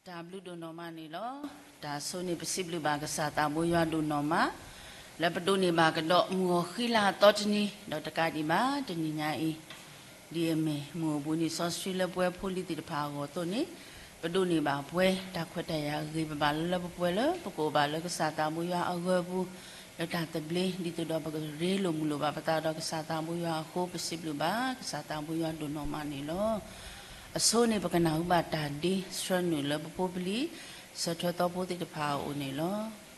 တၢ်ဘျုးဒိၣ်နီၢ်မးန့ၣ်လီၤ. တၢ်ဆိန့ၣ် ပစံးဘျုးဘၣ်ကစၢ်သးဘိယွၤဒိၣ်နီၢ်မး လၢပဒိးန့ၢ်ဘၣ်ကဒီးမုၢ်ဂီၤဃံလၤအသီတနံၤ ဒီးတကးဒံးဘၣ် တနံၤညါအံၤ ဒ်အမ့ၢ်မုၢ်အိၣ်ဘှံးနံၤစီဆှံလၢပဝဲဖိလံၤသ့ၣ်တဖၣ်အဂီၢ်အသိးန့ၣ် ပဒိးန့ၢ်ဘၣ်ပှဲၤတၢ်ခွဲးတၢ်ယာ်အဂ့ၤ ပဘၣ်လၢလၢပှဲၤပှဲၤလၢပကအိၣ်ဘၣ်လၢကစၢ်သးဘိယွၤအဂၢၤပူၤ လၢတၢ်သဘျ့ ဒ်သိးဒီးပကရ့လိာ်မုာ်လိာ်ဘၣ်ပသးဒီးကစၢ်သးဘိယွၤအဃိ ပစံးဘျုးဘၣ်ကစၢ်သးဘိယွၤဒိၣ်နီၢ်မးန့ၣ်လီၤ. အဆိန့ၣ် ပကနၢ်ဟူဘၣ်တၢ်ဒ့ဆှၢနုာ်လၢပဖိပလံၤ စၢၤထွဲသီဖိသ့ၣ်တဖၣ်အအိၣ်န့ၣ်လီၤ.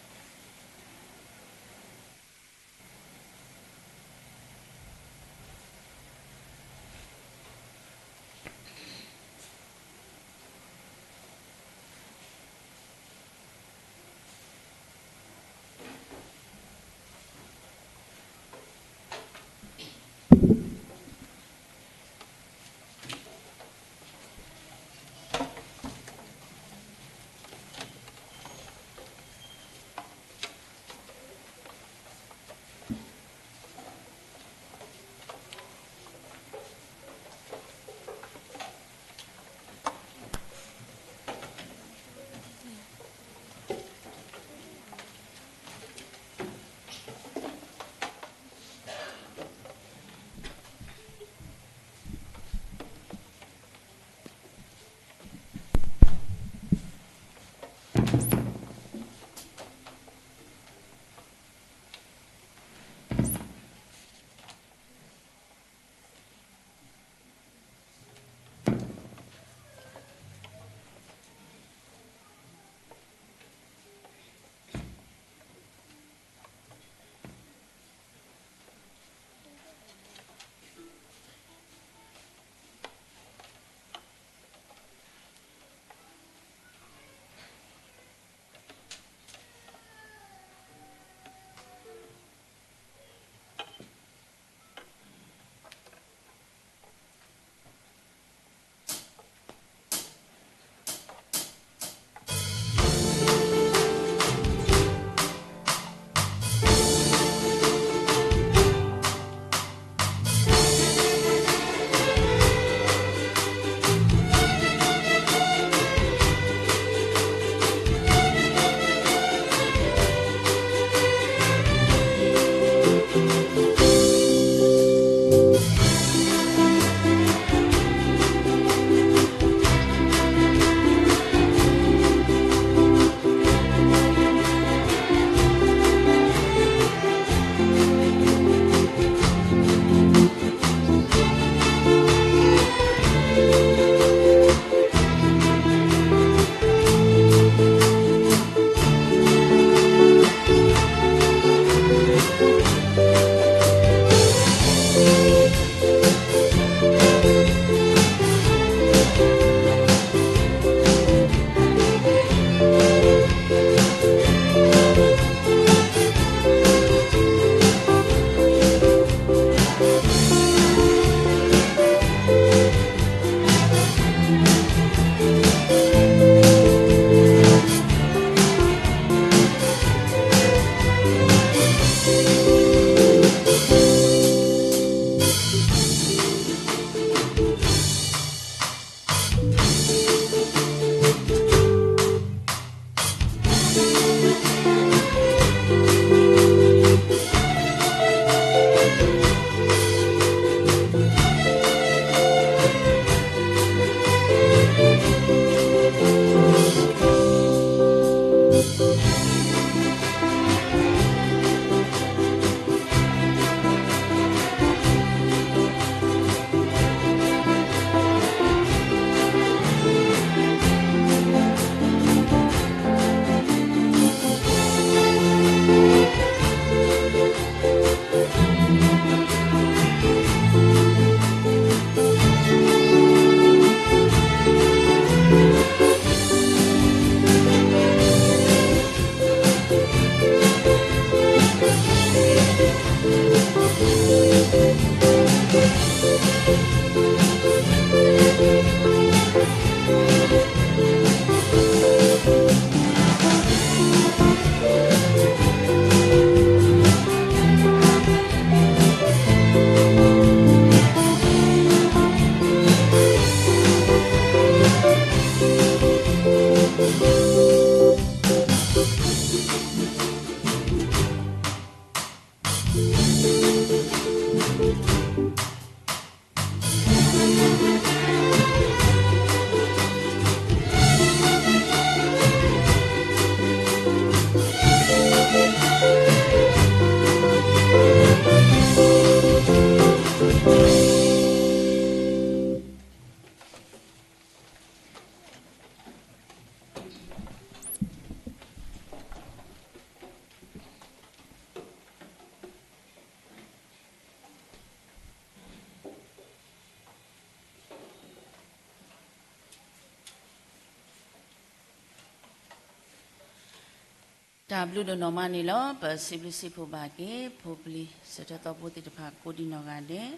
တၢ်ဘျုးဒိၣ်နီၢ်မးန့ၣ်လီၤ. ပစံးဘျုးစံးဖှိၣ်ဘၣ်က့ၤ ဖိပလံၤစၢၤထၢၣ်သီဖိသ့ၣ်တဖၣ်ကိးဒံးနီၢ်ဂၤဒဲး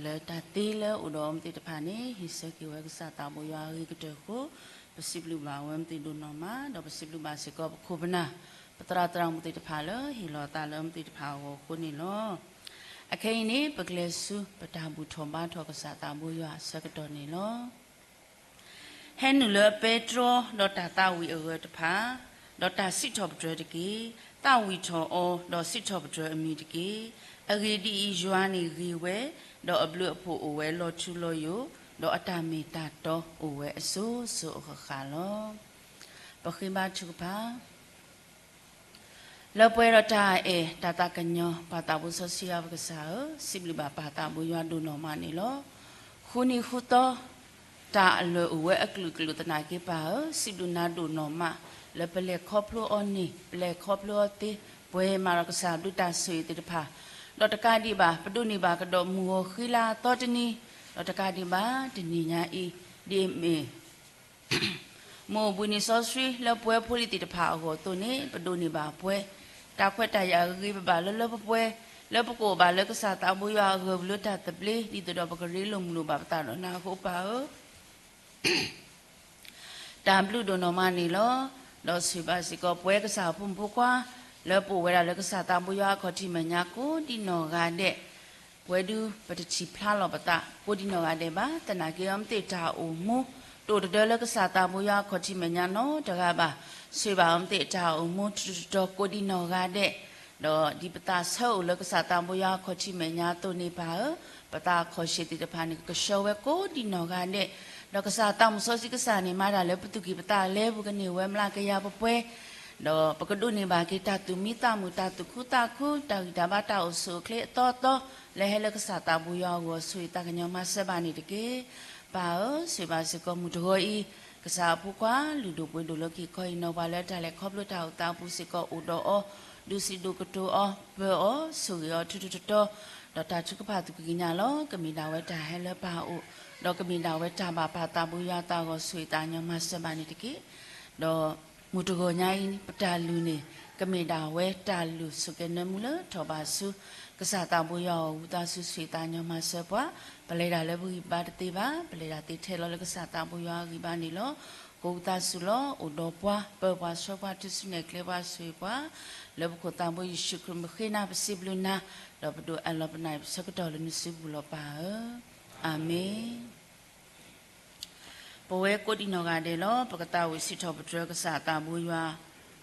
လၢတၢ်သ့လၢအိၣ်ဒီးအီၤသ့ၣ်တဖၣ်န့ၣ် ဟ့ၣ်ဆၢက့ၤဝဲကစၢ်သးဘိယွၤအဂ့ၤကတၢၢ်အဃိ ပစံးဘျုးဘၣ်ဝဲအီၤသ့ၣ်ဒိၣ်နီၢ်မး ဒီးပစံးဘျုးဘၣ်စ့ၢ်ကီးပခိၣ်ပနၢ် ပသရၣ်သရၣ်မုၣ်သ့ၣ်တဖၣ်လၢဟ့ၣ်လီၤအသးလၢအီၤသ့ၣ်တဖၣ်အဂီၢ်အဃိန့ၣ်လီၤ. အခဲအံၤန့ၣ် ပကလဲၤဆူပတၢ်ဘူၣ်ထီၣ်ဘါထီၣ်ကစၢ်သးဘိယွၤအဆၢကတီၢ်န့ၣ်လီၤ. ဟဲနုာ်လၢအပဲတြီ ဒီးတၢ်သးဝံၣ်အဂၢၢ်တဖၣ်, ဒီးတၢ်စံးထီၣ်ပတြၢၤတက့ၢ်. သးဝံၣ်ထီၣ်အီၤ ဒီးစံးထီၣ်ပတြၢၤအမံၤတက့ၢ်. အဂ့ၢ်ဒ်အံၤ, ယွၤန့ၣ်ဂ့ၤဝဲ, ဒီးအဘျုးအဖှိၣ်အိၣ်ဝဲလီၤထူလီၤယိာ်, ဒီးအတၢ်မ့ၢ်တၢ်တီအိၣ်ဝဲအစိၤစိၤအဃၣ်ဃၣ်လီၤ. ပဃ့ဘါထုကဖၣ် လၢပှဲၤဒီးတၢ်အဲၣ်တၢ်သးကညီၤ ပၢ်သးဘိစီဆှံယွၤပကစၢ်ဧၢ, စံးဘျုးဘၣ်ပၢ်သးဘိယွၤဒိၣ်နီၢ်မးန့ၣ်လီၤ. ဃုနံၤဃုသီ တၢ်အလၢာ်အိၣ်ဝဲအကလုာ်ကလုာ်သနာ်က့ပၢ်ဧၢ, စံးဘျုးနၤဒိၣ်နီၢ်မး လၢပလဲၤခီဖျိအီၤန့ၣ် ပလဲၤခီဖျိအီၤသ့ ပှဲၤမးဒီးကစၢ်ဘျုးတၢ်ဆိၣ်ဂ့ၤသ့ၣ်တဖၣ်, ဒီးတကးဒံးဘၣ် ပဒိးန့ၢ်ဘၣ်ကဒီးမုၢ်ဂီၤဃံလၤအသီတနံၤ, ဒီးတကးဒံးဘၣ်တနံၤညါအံၤ ဒ်အမ့ၢ် မ့ၢ်အိၣ်ဘှံးနံၤစီဆှံလၢပဝဲဖိလံၤသ့ၣ်တဖၣ်အဂီၢ်အသိးန့ၣ် ပဒိးန့ၢ်ဘၣ်ပှဲၤ တၢ်ခွဲးတၢ်ယာ်ဂ့ၤဂ့ၤဘၣ်ဘၣ်လၢလၢပှဲၤပှဲၤ လၢပကအိၣ်ဘၣ်လၢကစၢ်သးဘိယွၤအဂၢၢ်ပူၤလၢတၢ်သဘျ့ ဒ်သိးဒီးပကရ့လိာ်မုာ်လိာ်ဘၣ်ပသးဒီးနၤအဃိပၢ်ဧၢ တၢ်ဘျုးဒိၣ်နီၢ်မးန့ၣ်လီၤ. ဒီးဆိၣ်ဂ့ၤဘၣ်စ့ၢ်ကီးပဝဲကစၢ်ဖိမုၣ်ဖိခွါ လၢပအိၣ်ဝဲဒၣ်လၢကစၢ်သးဘိယွၤအခီၣ်ထံးမဲာ်ညါကိးဒံးနီၢ်ဂၤဒဲး, ပဝဲဒုးပတထံၣ်ဖျါလီၤပသးကိးဒံးနီၢ်ဂၤဒဲးဘၣ်, သနာ်က့အီၤမ့ၢ်သ့ၣ်တၢ်အိၣ်မူ တအိၣ်တဒၢလၢကစၢ်သးဘိယွၤအခီၣ်ထံးမဲာ်ညါနီတဂၤဘၣ်, ဆိၣ်ဂ့ၤဘၣ်အီၤမ့ၢ်သ့ၣ်တၢ်အိၣ်မူထူထူတီတီကိးဒံးနီၢ်ဂၤဒဲး, ဒီးဒ်ပသးဆၢအိၣ်လၢကစၢ်သးဘိယွၤအခီၣ်ထံးမဲာ်ညါအသိးန့ၣ်ပၢ်ဧၢ, ပသးအခီၣ်ဆ့ၣ်သ့ၣ်တဖၣ်န့ၣ် ကကဆှီဝဲကိးဒံးနီၢ်ဂၤဒဲး, ဒီးကစၢ်သးမုၢ်စီဆှံကစၢ်န့ၣ် မၤတၢ်လၢပသူၣ်ကံၢ်ပသးလဲပူၤ ကန့ၢ်ဝဲမျးကယၤပှဲၤပှဲၤ, ဒီးပကဒိးန့ၢ်ဘၣ်က့ၤတၢ်သူၣ်မံသးမုာ် တၢ်သူၣ်ခုသးခု တၢ်ဂံၢ်တၢ်ဘါတၢ်အိၣ်ဆူၣ်အိၣ်ချ့အသီအသီ လၢဟဲလၢကစၢ်သးဘိယွၤအဂီၢ် ဆိၣ်ဂ့ၤသးကညီၤမၤစၢၤဘၣ်န့ၣ်တက့ၢ်. ပၢ်ဧၢ, ဆိၣ်ဂ့ၤဘၣ်စ့ၢ်ကီးမုၢ်တဂီၤအံၤ, ကစၢ်အဖိခွါလုၢ်ဒိၣ်ပှ့ၤဒိၣ်လၢခံခီအံၤနီၤ ပှၤလၢတၢ်လဲၤခီဖျိတၢ်အိၣ်သးအပူၤစ့ၢ်ကီးအိၣ်ဒီးအီၤ, ဒုးစံးဒိၣ်ကတိၤအီၤ ပၢအီၤ ဆိၣ်ဂ့ၤအီၤထူထူတီတီ, ဒီးတၢ်ထုကဖၣ်သူၣ်ကံၢ်ကညးလီၤ ကမ့ၢ်ဒၣ်ဝဲတၢ်ဟဲလၢပၢ်အအိၣ်, ဒီးကမ့ၢ်ဒၣ်ဝဲတၢ်ဘၣ်ပၢ်သးဘိယွၤအသးအဂီၢ် ဆိၣ်ဂ့ၤသးကညီၤမၤစၢၤဘၣ်န့ၣ်တက့ၢ်. ဒီးမုၢ်တဂီၤညါအံၤ ပတၢ်လုၢ်န့ၣ် ကမ့ၢ်ဒၣ်ဝဲတၢ်လုၢ်ဆိၣ်ကဲၤနၢမူလၢထီၣ်ဘးဆူ ကစၢ်သးဘိယွၤအအိၣ် ဝံသးစူၤဆိၣ်ဂ့ၤသးကညီၤမၤစၢၤပှၤ, ပလဲၤတၢ်လၢပဂံၢ်ပဘါတသ့ဘၣ်, ပလဲၤတၢ်သ့ထဲလီၤလၢကစၢ်သးဘိယွၤအဂံၢ်ဘါန့ၣ်လီၤ. ကဝံသးစူၤလီၤ အိၣ်ဒီးပှၤ ပၢပှၤဆှၢပှၤထူၣ်စုနဲၣ်ကျဲပှၤဆိၣ်ဂ့ၤပှၤ, လၢပခိၣ်သးဘိယ့ၣ်ၡူးခရံာ်မုၢ်ဃ့နၤ ပစံးဘျုးနၤ, ဒီးပဒိးအးလီၤပနၢ်အံၤပဆၢကတီၢ်လၢနစုပူၤလီၤပၢ်ဧၢ, အၤမ့ၣ်. ပဝဲကိးဒံးနီၢ်ဂၤဒဲးလီၤ ပကသးဝံၣ်စံးထီၣ်ပတြၢၤကစၢ်သးဘိယွၤ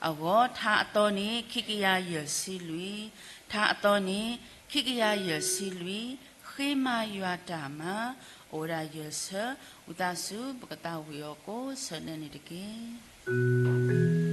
အဂီၢ်, ထါအသီန့ၣ် ခံကယၤယဲၢ်ဆံလွံၢ်, ထါအသီန့ၣ် ခံကယၤယဲၢ်ဆံလွံၢ်, ဃ့မၤယွၤတၢ်မၤ, အိၣ်ဝဲဒၣ်ယဲၢ်ဆၢ, ဝံသးစူၤ ပကသးဝံၣ်အီၤကိးဆၢန့ၣ်န့ၣ်တက့ၢ်.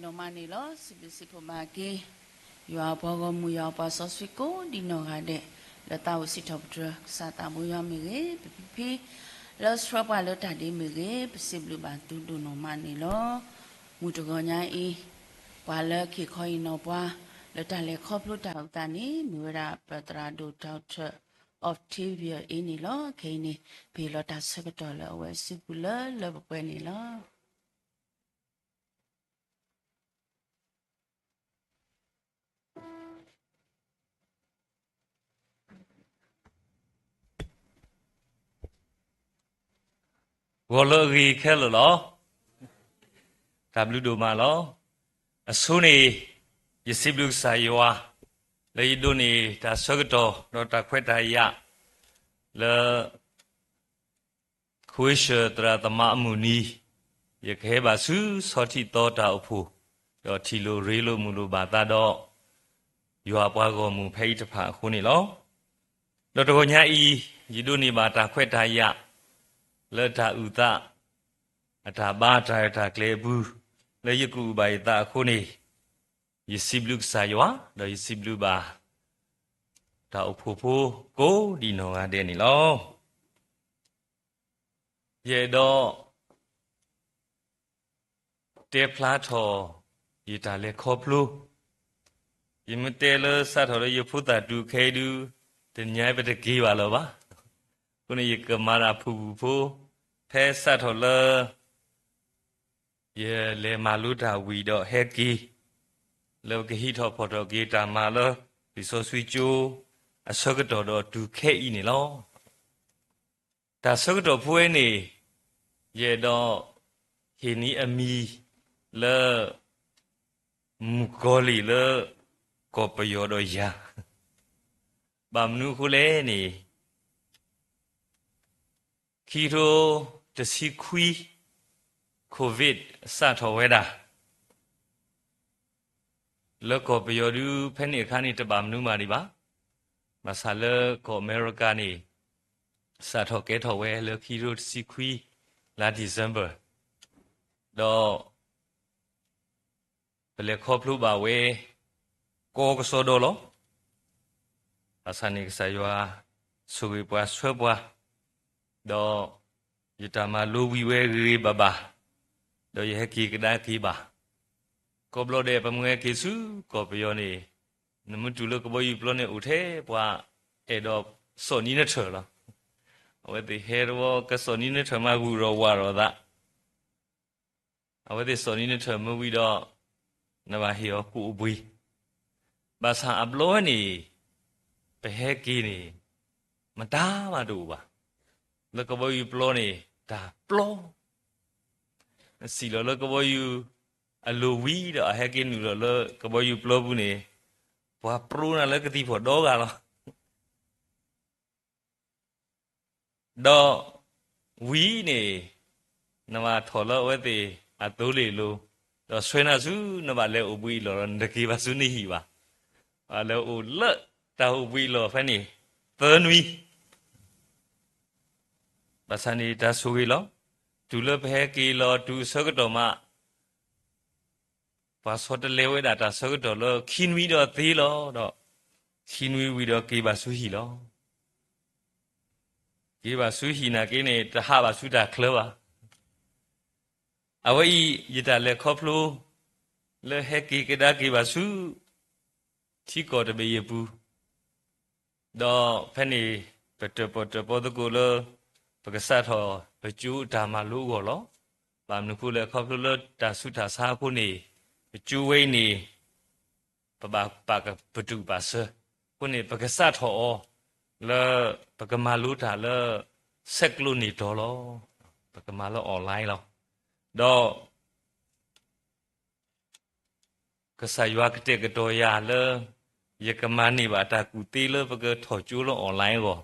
နီၢ်မးန့ၣ်လီၤ. စံးဘျုးစံးဖှိၣ်ဘၣ်က့ၤ ယွၤအပှၤဂီၢ်မုၢ် ယွၤအပှၤစီဆှံကိးဒံးနီၢ်ဂၤဒဲး လၢသးအိၣ်စံးထီၣ်ပတြၢၤ ကစၢ်သးဘိယွၤမ့ၢ်ဂ့ၤ, ပဖံဖံ လၢဆှၢပှၤလၢတၢ်ဒ့မ့ၢ်ဂ့ၤ, ပစံးဘျုးဘၣ်သုဒိၣ်နီၢ်မးန့ၣ်လီၤ. မုၢ်တဂီၤညါအံၤ ပှၤလၢက့ၤခီအံၤနီၢ်ပှၤ လၢတၢ်လဲၤခီဖျိတၢ်အုၣ်သးန့ၣ် မ့ၢ်ဝဲဒၣ်ပသရၣ်ဒိၣ် Doctor Octavia အံၤန့ၣ်လီၤ. ခဲအံၤန့ၣ် ပဟ့ၣ်လီၤတၢ်ဆၢကတီၢ်လၢအဝဲစုပူၤလၢလၢပှဲၤပှဲၤန့ၣ်လီၤ. ဂီၤလၢအဂ့ၤခဲလၢာ်လီၤ. တၢ်ဘျုးဒိၣ်မးလီၤ. အဆိန့ၣ် ယစံးဘျုးကစၢ်ယွၤ လၢယဒိးန့ၢ်တၢ်ဆၢကတီၢ် ဒီးတၢ်ခွဲးတၢ်ယာ် လၢ ခဝ့ၡၢၣ်သရၣ်သမါအမုၢ်နံၤ ယကဟဲဘၣ်ဆူဆီထံၣ်သီတၢ်အိၣ်ဖှိၣ် ဒီးထံၣ်လိာ်ရ့လိာ်မုာ်လိာ်ဘၣ်သးဒီး ယွၤအပှၤဂီၢ်မုၢ်ဖဲအံၤတဖၣ်အဃိန့ၣ်လီၤ. ဒီးတဂီၤညါအံၤ ယဒိးန့ၢ်ဘၣ်တၢ်ခွဲးတၢ်ယာ် လၢတၢ်အုၣ်သး အတၢ်ဘါတၢ်ရဲၣ်တၢ်ကျဲၤအပူၤ လၢယကအုၣ်ဘၣ်ယသးအဃိန့ၣ် ယစံးဘျုးကစၢ်ယွၤ ဒီးယစံးဘျုးဘၣ် တၢ်အိၣ်ဖှိၣ်ဖိကိးဒံးနီၢ်ဂၤဒဲးန့ၣ်လီၤ. ယအဲၣ်ဒိး တဲဖျါထီၣ် ယတၢ်လဲၤခီဖျိ, ယမ့ၢ်တဲလၢစးထီၣ်လၢယဖိသၣ်တုၤခဲအံၤဒုး တနံၤအံၤပတက့ၤဘၣ်လၢၤဘၣ်. အဃိန့ၣ် ယကမၤတၢ်ဖုၣ်ဖုၣ်ဖိ ဖဲစးထီၣ်လၢ ယလဲၤမၤလိတၢ်ဝံၤဒီးဟဲက့ၤ လၢပကဟံးထီၣ်ဖီၣ်ထီၣ်က့ၤတၢ်မၤလၢ လံာ်စီဆှံကၠိ အဆၢကတီၢ်ဒီးတုၤခဲအံၤန့ၣ်လီၤ. တၢ်ဆၢကတီၢ်ဖိဝဲန့ၣ် ယအဲၣ်ဒိး ဟ့ၣ်န့ၢ်အမံၤလၢ မုၣ်ကီၤလံၢ်လၢ ကီၢ်ပယီၤဒီးယၤ, ဘၣ်မနုၤအဃိလဲၣ်န့ၣ် ခံကထိတဆံခွံ COVID စးထီၣ်ဝဲဒၣ် လၢကီၢ်ပယီၤဒုး ဖဲန့ၣ်အခါန့ၣ် တဘၣ်မနုၤမးဒံးဘၣ်. ဘၣ်ဆၣ်လၢကီၢ်အမဲရကၤန့ၣ် စးထီၣ်ကဲထီၣ်ဝဲလၢခံကထိတဆံခွံ လါ December ဒီး ပလဲၤခီဖျိဘၣ်ဝဲ ကိးကစီဒီလီၤ. ဘၣ်ဆၣ်န့ၣ် ကစၢ်ယွၤဆိၣ်ဂ့ၤပှၤဆှၢပှၤ, ဒီးယတၢ်မၤလိဝံၤဝဲဂ့ၤဂ့ၤဘၣ်ဘၣ်, ဒီးယဟဲက့ၤကဒါက့ၤဘၣ်. ကိးဘျီဒဲး ပမ့ၢ်ဟဲက့ၤဆူကီၢ်ပယီၤန့ၣ် နမ့ၢ်တုၤလၢကဘီယူၤပျီန့ၣ် အိၣ်ထဲပှၤအဲၣ်ဒိးစိာ်နံၤနထၢၣ်လီၤ. အဝဲသ့ၣ်ဟဲတဝီ ကစိာ်နံၤနထၢၣ်မး ဂုာ်ဒီးဝးထီၣ်သး အဝဲသ့ၣ်စိာ်နံၤနထၢၣ်မ့ၢ်ဝံၤဒီး နဘၣ်ဟ့ၣ်အီၤကူၣ်အိၣ်ဘှံး. ဘၣ်ဆၣ်အဘျီဝဲန့ၣ် ပဟဲက့ၤန့ၣ် မတၤမးတအိၣ်ဘၣ်. လၢကဘီယူၤပျီန့ၣ် တၢ်ပျီ, စံၣ်လီၤလၢကဘီယူၤအလိၤဝံၤဒီး အဟဲက့ၤနုာ်လီၤလၢကဘီယူၤပျီပူၤန့ၣ် ပှၤပြိနၤလၢကသံၣ်ဖီၣ်ဒီဂၤလီၤ. ဒီးဝံၤန့ၣ် နဘၣ်ထီၣ်လၢအဝဲသ့ၣ်အသိလ့ၣ်အလိၤ, ဒီးဆှၢနၤဆူနဘၣ်လဲၤအိၣ်ဘှံးအလီၢ်လီၤ. နတက့ၤဘၣ်ဆူနဟံၣ်ဘၣ်. ဘၣ်လဲၤအိၣ်လၢတၢ်အိၣ်ဘှံးအလီၢ်ဖဲန့ၣ် သၢနွံ. ဘၣ်ဆၣ်န့ၣ်တၢ်ဆိၣ်ဂ့ၤလီၤ. တုၤလၢပဟဲက့ၤလီၤတုၤအဆၢကတီၢ်မး ပှၤဆီတလဲဝဲဒၣ်တၢ်ဆၢကတီၢ်လၢခံနွံဒီးသ့လီၤ. ဒီးခံနွံဝံၤဒီးက့ၤဘၣ်ဆူဟံၣ်လီၤ. က့ၤဘၣ်ဆူဟံၣ်နာ်က့န့ၣ် တဟးဘၣ်ဆူတၢ်ချၢဘၣ်. အဝဲအံၤ ယတၢ်လဲၤခီဖျိ လၢဟဲက့ၤကဒါက့ၤဘၣ်ဆူ ထံကီၢ်တဘ့ၣ်အံၤအပူၤ, ဒီးဖဲန့ၣ် ပတၢၣ်ပီၣ်တၢၣ်ပီသကိးလၢ ပကစးထီၣ်ပကၠိအတၢ်မၤလိအဂီၢ်လီၤ. ဘၣ်မနုၤအဃိလဲၣ်, ခီဖျိလၢတၢ်ဆူးတၢ်ဆါအဃိန့ၣ် ပကၠိဝဲအံၤန့ၣ် ပဘၣ်ပာ်ကပတုာ်ပာ်စၢၤအဃိန့ၣ် ပကစးထီၣ်အီၤလၢ ပကမၤလိတၢ်လၢ ဆဲးကျိးန့ၢ်တီၤလီၤ. ပကမၤလၢ online လီၤ. ဒီး ကစၢ်ယွၤကတဲာ်ကတီၤယၤလၢ ယကမၤန့ၢ်ဘၣ်တၢ်ကူၣ်သ့လၢပကထီၣ်ကၠိလၢ online အဂီၢ်,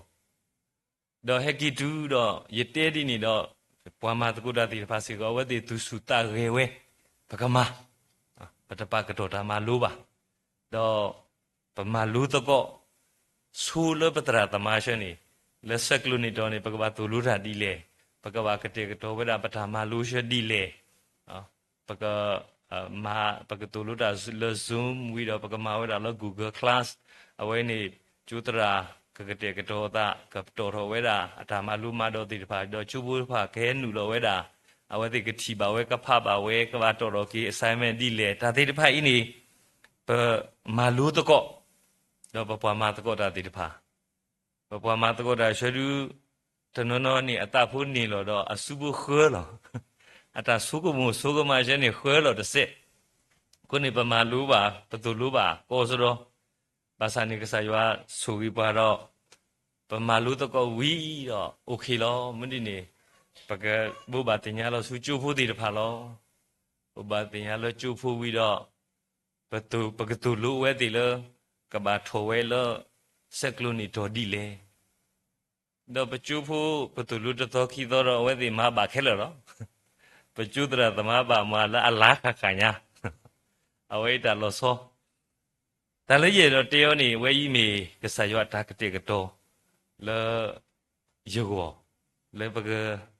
ဒီးဟဲက့ၤတုၤဒီး ယတဲဒ်န့ၣ်ဒီး ပှၤမၤသကိးတၢ်သ့ၣ်တဖၣ်စ့ၢ်ကီး အဝဲသ့ၣ်သူၣ်ဆူၣ်သးဂဲၤဝဲ, ပကမၤ, ပတပာ်ကတီၢ်တၢ်မၤလိဘၣ်. ဒီးပမၤလိသကိး ဆိလၢပသရၣ်သမါဆၢန့ၣ် လၢဆဲးကျိးန့ၢ်တီၤန့ၣ် ပကဘၣ်သိၣ်လိတၢ်ဒ်လဲၣ်, ပကဘၣ်ကတဲာ်ကတီၤဝဲဒၣ်ပတၢ်မၤလိဆၢဒ်လဲၣ်, ပက မၤ ပကသိၣ်လိတၢ်လၢ Zoom ဝံၤဒီး ပကမၤဝဲဒၣ်လၢ Google Class, အဝဲန့ၣ် ကၠိသရၣ်ကကတဲာ်ကတီၤအသး ကတီၣ်ထီၣ်ဝဲဒၣ် အတၢ်မၤလိမၤဒိးသ့ၣ်တဖၣ်, ဒီးကၠိဖိတဖၣ်ကဟဲနုာ်လီၤဝဲဒၣ်, အဝဲသ့ၣ်ကထံၣ်ဘၣ်ဝဲ ကဖးဘၣ်ဝဲ ကဘၣ်တီၣ်ထီၣ်က့ၤ assignment ဒ်လဲၣ် တၢ်သ့ၣ်တဖၣ်အံၤန့ၣ် ပမၤလိသကိး ဒီးပပှၤမၤသကိးတၢ်သ့ၣ်တဖၣ်, ပပှၤမၤသကိးတၢ်ဆၢဒု တနီၤနီၤန့ၣ် အသးဖိန့ၢ်လီၤဒီး အစုဖိဃၢလီၤ, အတၢ်ဆိကမိၣ်ဆိကမးဆၢန့ၣ် ဃၢလီၤတစဲး. အဃိန့ၣ် ပမၤလိဘၣ် ပသိၣ်လိဘၣ် ကီစဒီ, ဘၣ်ဆၣ်န့ၣ် ကစၢ်ယွၤဆိၣ်ဂ့ၤပှၤဒီး ပမၤလိသကိးဝံၤဒီး OK လီၤ. မုၢ်ဒ်န့ၣ် ပကဘိးဘၣ်သ့ၣ်ညါလီၤဆူကၠိဖိသ့ၣ်တဖၣ်လီၤ. ဘိးဘၣ်သ့ၣ်ညါလၢကၠိဖိဝံၤဒီး ပကသိၣ်လိအဝဲသ့ၣ်လၢ ကဘၣ်ထီၣ်ဝဲလၢ ဆဲးကျိးန့ၣ်တီၢ်ဒ်လဲၣ်. ဒီးပကၠိဖိ ပသိၣ်လိတသီခံသီဒီး အဝဲသ့ၣ်မၤဘၣ်ခဲလၢာ်လီၤ. ပကၠိသရၣ်သမါဘၣ်မၤလၢအလါဃၣ်ဃၣ်ညါ, အဝဲအံၤတၢ်လီၤဆီ တၢ်လၢယအဲၣ်ဒိးတဲအီၤန့ၣ် အဝဲအံၤမ့ၢ်ကစၢ်ယွၤအတၢ်ကတဲာ်ကတီၤလၢယဂီၢ်, လၢပက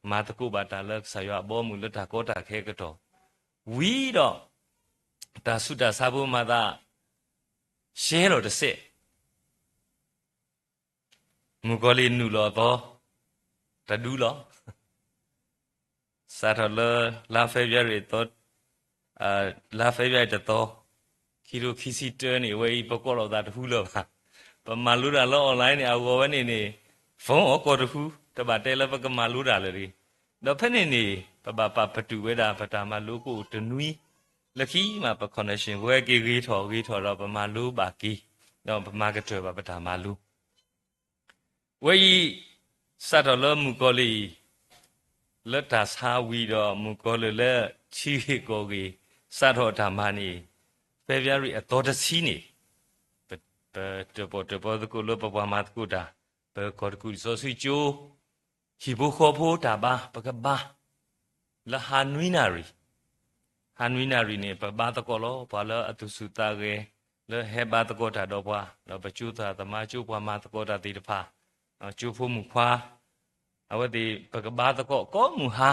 မၤသကိးဘၣ်တၢ်လၢကစၢ်ယွၤအဘီအမုၢ်လၢတၢ်ကီတၢ်ခဲအကတီၢ်, ဝံၤဒီး တၢ်ဆူးတၢ်ဆါဖိမၤသး ရှဲလီၤတစဲး, မုၣ်ကီၤလံၢ်နုာ်လီၤအသီ တဒူလီၤ. စးထီၣ်လၢ လါ February အသီ, လါ February တသီ, ခံထိခံဆံတၢန့ၣ် အဝဲအံၤပကိးလီၤသးတဟူလၢၤဘၣ်. ပမၤလိတၢ်လၢ online န့ၣ် အဂီၢ်ဝဲန့ၣ်န့ၣ် phone အကိာ်တဟူ, တဘၣ်တဲလၢပကမၤလိတၢ်လၢၤတဂ့ၤ. ဒီးဖဲန့ၣ်န့ၣ် ပဘၣ်ပာ်ပတုာ်ဝဲဒၣ် ပတၢ်မၤလိကအိၣ်တနွံ, လၢခံမး ပ connection ဝဲက့ၤဂ့ၤထီၣ်ဂ့ၤထီၣ်ဒီး ပမၤလိဘၣ်က့ၤ, ဒီးပမၤကတၢၢ်ဘၣ်ပတၢ်မၤလိ ဝဲအံၤ စးထီၣ်လၢမုၣ်ကီၤလံၢ် လၢတၢ်ဆါဝံၤဒီး မုၣ်ကီၤလံၢ်လၢထံဂ့ၢ်ကီၢ်ဂ့ၢ် စးထီၣ်အတၢ်မၤန့ၣ် February အသီတဆံန့ၣ် ပတၢၣ်ပီၣ်တၢၣ်ပီသကိးလၢပပှၤမၤသကိးတၢ် ပကီၢ်တကူၣ်လံာ်စီဆှံကၠိ ဟံၣ်ဖိဃီဖိတၢ်ဘါ ပကဘါ လၢဟါနွံနၣ်ရံၣ်, ဟါနွံနၣ်ရံၣ်န့ၣ် ပဘါသကိးလီၤ ပှၤလၢအသူၣ်ဆူၣ်သးဂဲၤ လၢဟဲဘါသကိးတၢ်ဒီးပှၤ, ဒီးပကၠိသရၣ်သမါ ကၠိပှၤမၤသကိးတၢ်သ့ၣ်တဖၣ်, ကၠိဖိမုၣ်ခွါ, အဝဲသ့ၣ် ပကဘါသကိးကိးမုၢ်ဟါ,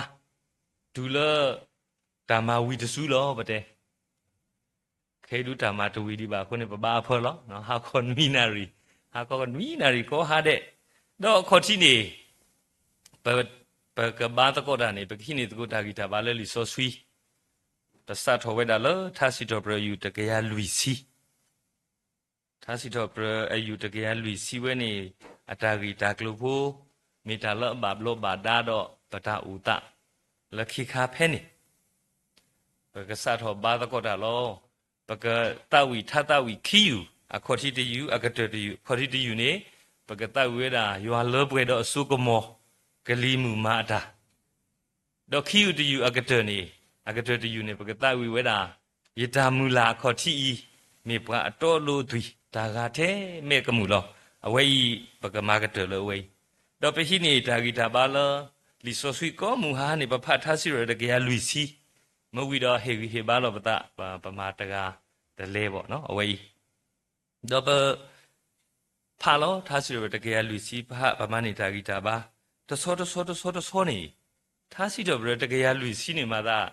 တုၤလၢ တၢ်မၤဝံၤတစုလီၤ ပတဲ ခဲအံၤဒုတၢ်မၤတဝံၤဒံးဘၣ်အဃိန့ၣ် ပဘါအဖၢလီၤ, ဟါခီနွံနၣ်ရံၣ်, ဟါခီနွံနၣ်ရံၣ်ကိးဟါဒဲး, ဒီးအခီၣ်ထံးန့ၣ် ပကဘါသကိးတၢ်န့ၣ် ပကဟံးန့ၢ်သကိးတၢ်ဂံၢ်တၢ်ဘါလၢလံာ်စီဆှံ, ပစးထီၣ်ဝဲဒၣ်လၢထါစံးထီၣ်ပတြၢၤအယူၢ်တကယၤလွံၢ်ဆံ ထါစံးထီၣ်ပတြၢၤအယူၢ်တကယၤလွံၢ်ဆံဝဲန့ၣ် အတၢ်ဂ့ၢ်တၢ်ကျိၤဖိ မ့ၢ်တၢ်လၢအဘၣ်ဘျီးဘၣ်ဒါဒီးပတၢ်အိၣ်သး လၢခံခါဖဲန့ၣ် ပကစးထီၣ်ဘါသကိးတၢ်လီၤ. ပကသးဝံၣ်ထါသးဝံၣ်ခံယူၢ်, အခီၣ်ထံးတယူၢ်, အကတၢၢ်တယူၢ်, အခီၣ်ထံးတယူၢ်န့ၣ် ပကသးဝံၣ်ဝဲဒၣ် ယွၤလၢပှဲၤဒီးအစိကမီၤ ကလံၤမုၢ်မၤအတၢ် ဒီးခံယူၢ်တယူၢ်အကတၢၢ်န့ၣ်, အကတၢၢ်တယူၢ်န့ၣ် ပကသးဝံၣ်ဝဲဒၣ် ယတၢ်မုၢ်လၢ်အခီၣ်ထံးအံၤ မ့ၢ်ပှၤအတီအလိၤအသွံၣ် တၢ်ဂၤထဲမဲာ်ကမုာ်လီၤ. အဝဲအံၤ ပကမၤကတၢၢ်လၢအဝဲအံၤ, ဒီးပဟံးန့ၢ်တၢ်ဂံၢ်တၢ်ဘါလၢ လံာ်စီဆှံကိးမုၢ်ဟါန့ၣ် ပဖးထါစံးထီၣ်တကယၤလွံၢ်ဆံ, မ့ၢ်ဝံၤဒီးဟ့ၣ်ဂံၢ်ဟ့ၣ်ဘါလီၤပသး, ပမၤတဂၤတလဲဘၣ် အဝဲအံၤ ဒီးပ ဖးလီၤ ထါစံးထီၣ်ပတြၢၤတကယၤလွံၢ်ဆံ ပဟးပမၤန့ၢ်တၢ်ဂံၢ်တၢ်ဘါ တဆီတဆီတဆီတဆီန့ၣ်, ထါစံးထီၣ်ပတြၢၤတကယၤလွံၢ်ဆံန့ၣ် မၤသး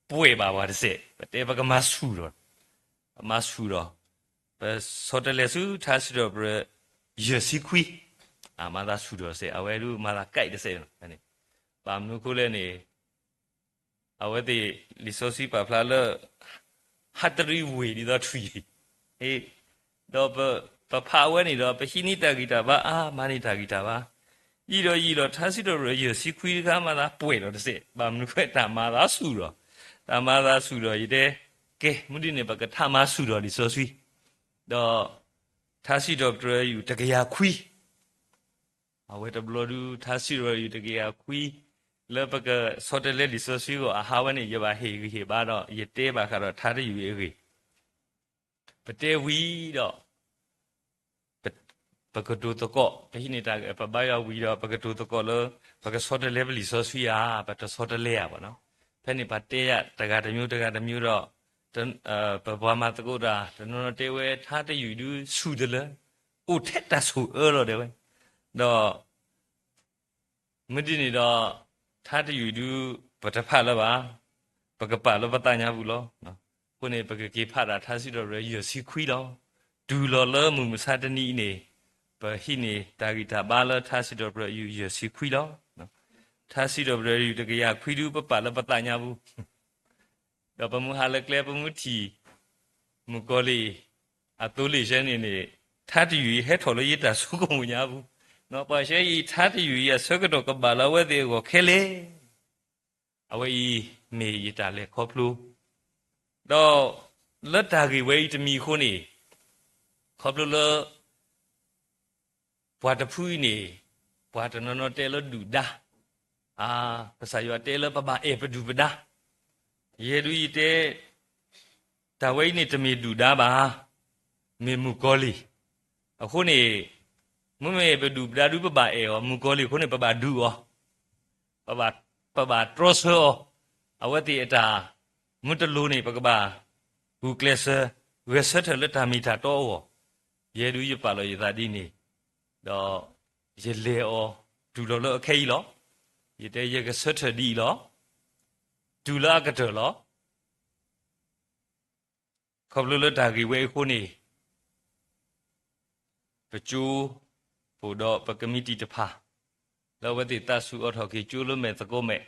ပှဲၤဘၣ်ပှၤတစဲး ပတဲပကမၤဆူၣ်ဒီး, ပမၤဆူၣ်ဒီး, ပဆီတလဲဆူထါစံးထီၣ်ပတြၢၤ ယဲၢ်ဆံခွံ, မၤသးဆူၣ်ဒီးတစဲး အဝဲဒုးမၤသးကဲးတစဲးန့ၣ်, ဘၣ်မနုၤအဃိလဲၣ်န့ၣ် အဝဲသ့ၣ်လံာ်စီဆှံပာ်ဖျါလၢ ဟးတရံးဝ့ၢ်ဒ်သိးထွံၣ်, ဒီးပဖးဝဲန့ၣ်ဒီး ပဟံးန့ၢ်တၢ်ဂံၢ်တၢ်ဘါအါ မၤန့ၢ်တၢ်ဂံၢ်တၢ်ဘါ, ယံာ်ဒီးယံာ်ဒီး ထါစံးထီၣ်ပတြၢၤယဲၢ်ဆံခွံတခါ မၤသးပှဲၤဒီးတစဲး ဘၣ်မနုၤဃိတၢ်မၤသးဆူၣ်ဒီး, တၢ်မၤသးဆူၣ်ဒီး ယတဲ, ကဲ မုၢ်ဒ်န့ၣ် ပကထါမၤဆူၣ်ဒီးလံာ်စီဆှံ, ဒီး ထါစံးထီၣ်ပတြၢၤယူၢ်တကယၤခွံ အဝဲတဘျီဒုး ထါစံးထီၣ်ပတြၢၤယူၢ်တကယၤခွံ လၢပကဆီတလဲလံာ်စီဆှံအဂီၢ် အဟးဝဲန့ၣ် ယဘၣ်ဟ့ၣ်ဂံၢ်ဟ့ၣ်ဘါဒီး ယတဲဘၣ်ဃးဒီးထါတယူၢ်အံၤအဂ့ၢ်, ပတဲဝံၤဒီး ပကတိၤသကိး, ပဟံးန့ၢ်တၢ် ပဘါယွၤဝံၤဒီး ပကတိၤသကိးလၢ ပကဆီတလဲပလံာ်စီဆှံဧါ, ပတဆီတလဲဧါဘၣ်နီၤ, ဖဲန့ၣ်ပှၤတဲယၤတဂၤတမံၤတဂၤတမံၤဒီး ပပှၤမၤသကိးတၢ် တနီၤနီၤတဲဝဲထါတယူၢ်ဒုးဆူၣ်တလၢ အိၣ်ထဲတၢ်ဆိၣ်အၢလီၤတဲဝဲ, ဒီး မုၢ်ဒ်န့ၣ်ဒီး ထါတယူၢ်ဒုး ပတဖးလၢၤဘၣ်, ပကပာ်လၢပသးညါပူၤလီၤ. အဃိန့ၣ် ပကက့ၤဖးဒၣ်ထါစံးထီၣ်ပတြၢၤယဲၢ်ဆံခွံလီၤ. တုၤလီၤလၢမုၢ်မဆါတနံၤအံၤန့ၣ် ပဟံးန့ၢ်တၢ်ဂံၢ်တၢ်ဘါလၢထါစံးထီၣ်ပတြၢၤယဲၢ်ဆံခွံလီၤ. ထါစံးထီၣ်ပတြၢၤတကယၤခွံဒု ပပာ်လၢပသးညါပူၤ ဒီးပမုၢ်ဟါလၢကျဲ ပမုၢ်ထံၣ် မုၣ်ကီၤလံၢ် အသိလ့ၣ်ဆဲန့ၣ်န့ၣ် ထါတယုၢ်အံၤဟဲထီၣ်လၢယတၢ်ဆိကမိၣ်ညါပူၤ, ပှၤဆဲအံၤ ထါတယုၢ်အံၤအဆၢကတီၢ်ကဘၣ်လၢအဝဲသ့ၣ်အဂီၢ်ခဲလၢာ်, အဝဲအံၤမ့ၢ်ယတၢ်လဲၤခီဖျိ, ဒီးလၢတၢ်ဂ့ၢ်ဝဲအံၤတမံၤအဃိန့ၣ် ခီဖျိလၢ ပှၤတဖုအံၤန့ၣ် ပှၤတနီၤနီၤတဲလၢဒုၣ်ဒါ, ကစၢ်ယွၤတဲလၢပဘၣ်အဲၣ်ပဒုၣ်ပဒါ, ယဲဒုးယတဲ တၢ်ဝဲအံၤန့ၣ်တမ့ၢ်ဒုၣ်ဒါဘၣ်, မ့ၢ်မုၣ်ကီၤလံၢ်, အဃိန့ၣ် မ့မ့ၢ်ပဒုၣ်ပဒါဒုးပဘၣ်အဲၣ်အီၤ, မုၣ်ကီၤလံၢ်အဃိန့ၣ် ပဘၣ်ဒုးအီၤ, ပဘၣ်တြီဆၢအီၤ, အဝဲသ့ၣ်အတၢ်မုၢ်တလိၤန့ၣ် ပကဘၣ်ဂုာ်ကျဲးစၢး ဂဲၤဆၢထၢၣ်လၢတၢ်မ့ၢ်တၢ်တီအဂီၢ်, ယဲဒုးယပာ်လီၤယသးဒ်န့ၣ်, ဒီးယလဲၤအီၤတုၤလီၤလၢအခဲအံၤလီၤ. ယတဲယကဆၢထၢၣ်ဒ်အံၤလီၤ. တုၤလၢအကတၢၢ်လီၤ. ခီဖျိလၢတၢ်ဂ့ၢ်ဝဲအံၤအဃိန့ၣ် ပကၠိဖိဒီးပကမံးတံာ်တဖၣ် လၢအဝဲသ့ၣ်သးဆူၣ်အိးထီၣ်က့ၤကၠိလၢမဲာ်သကိးမဲာ်,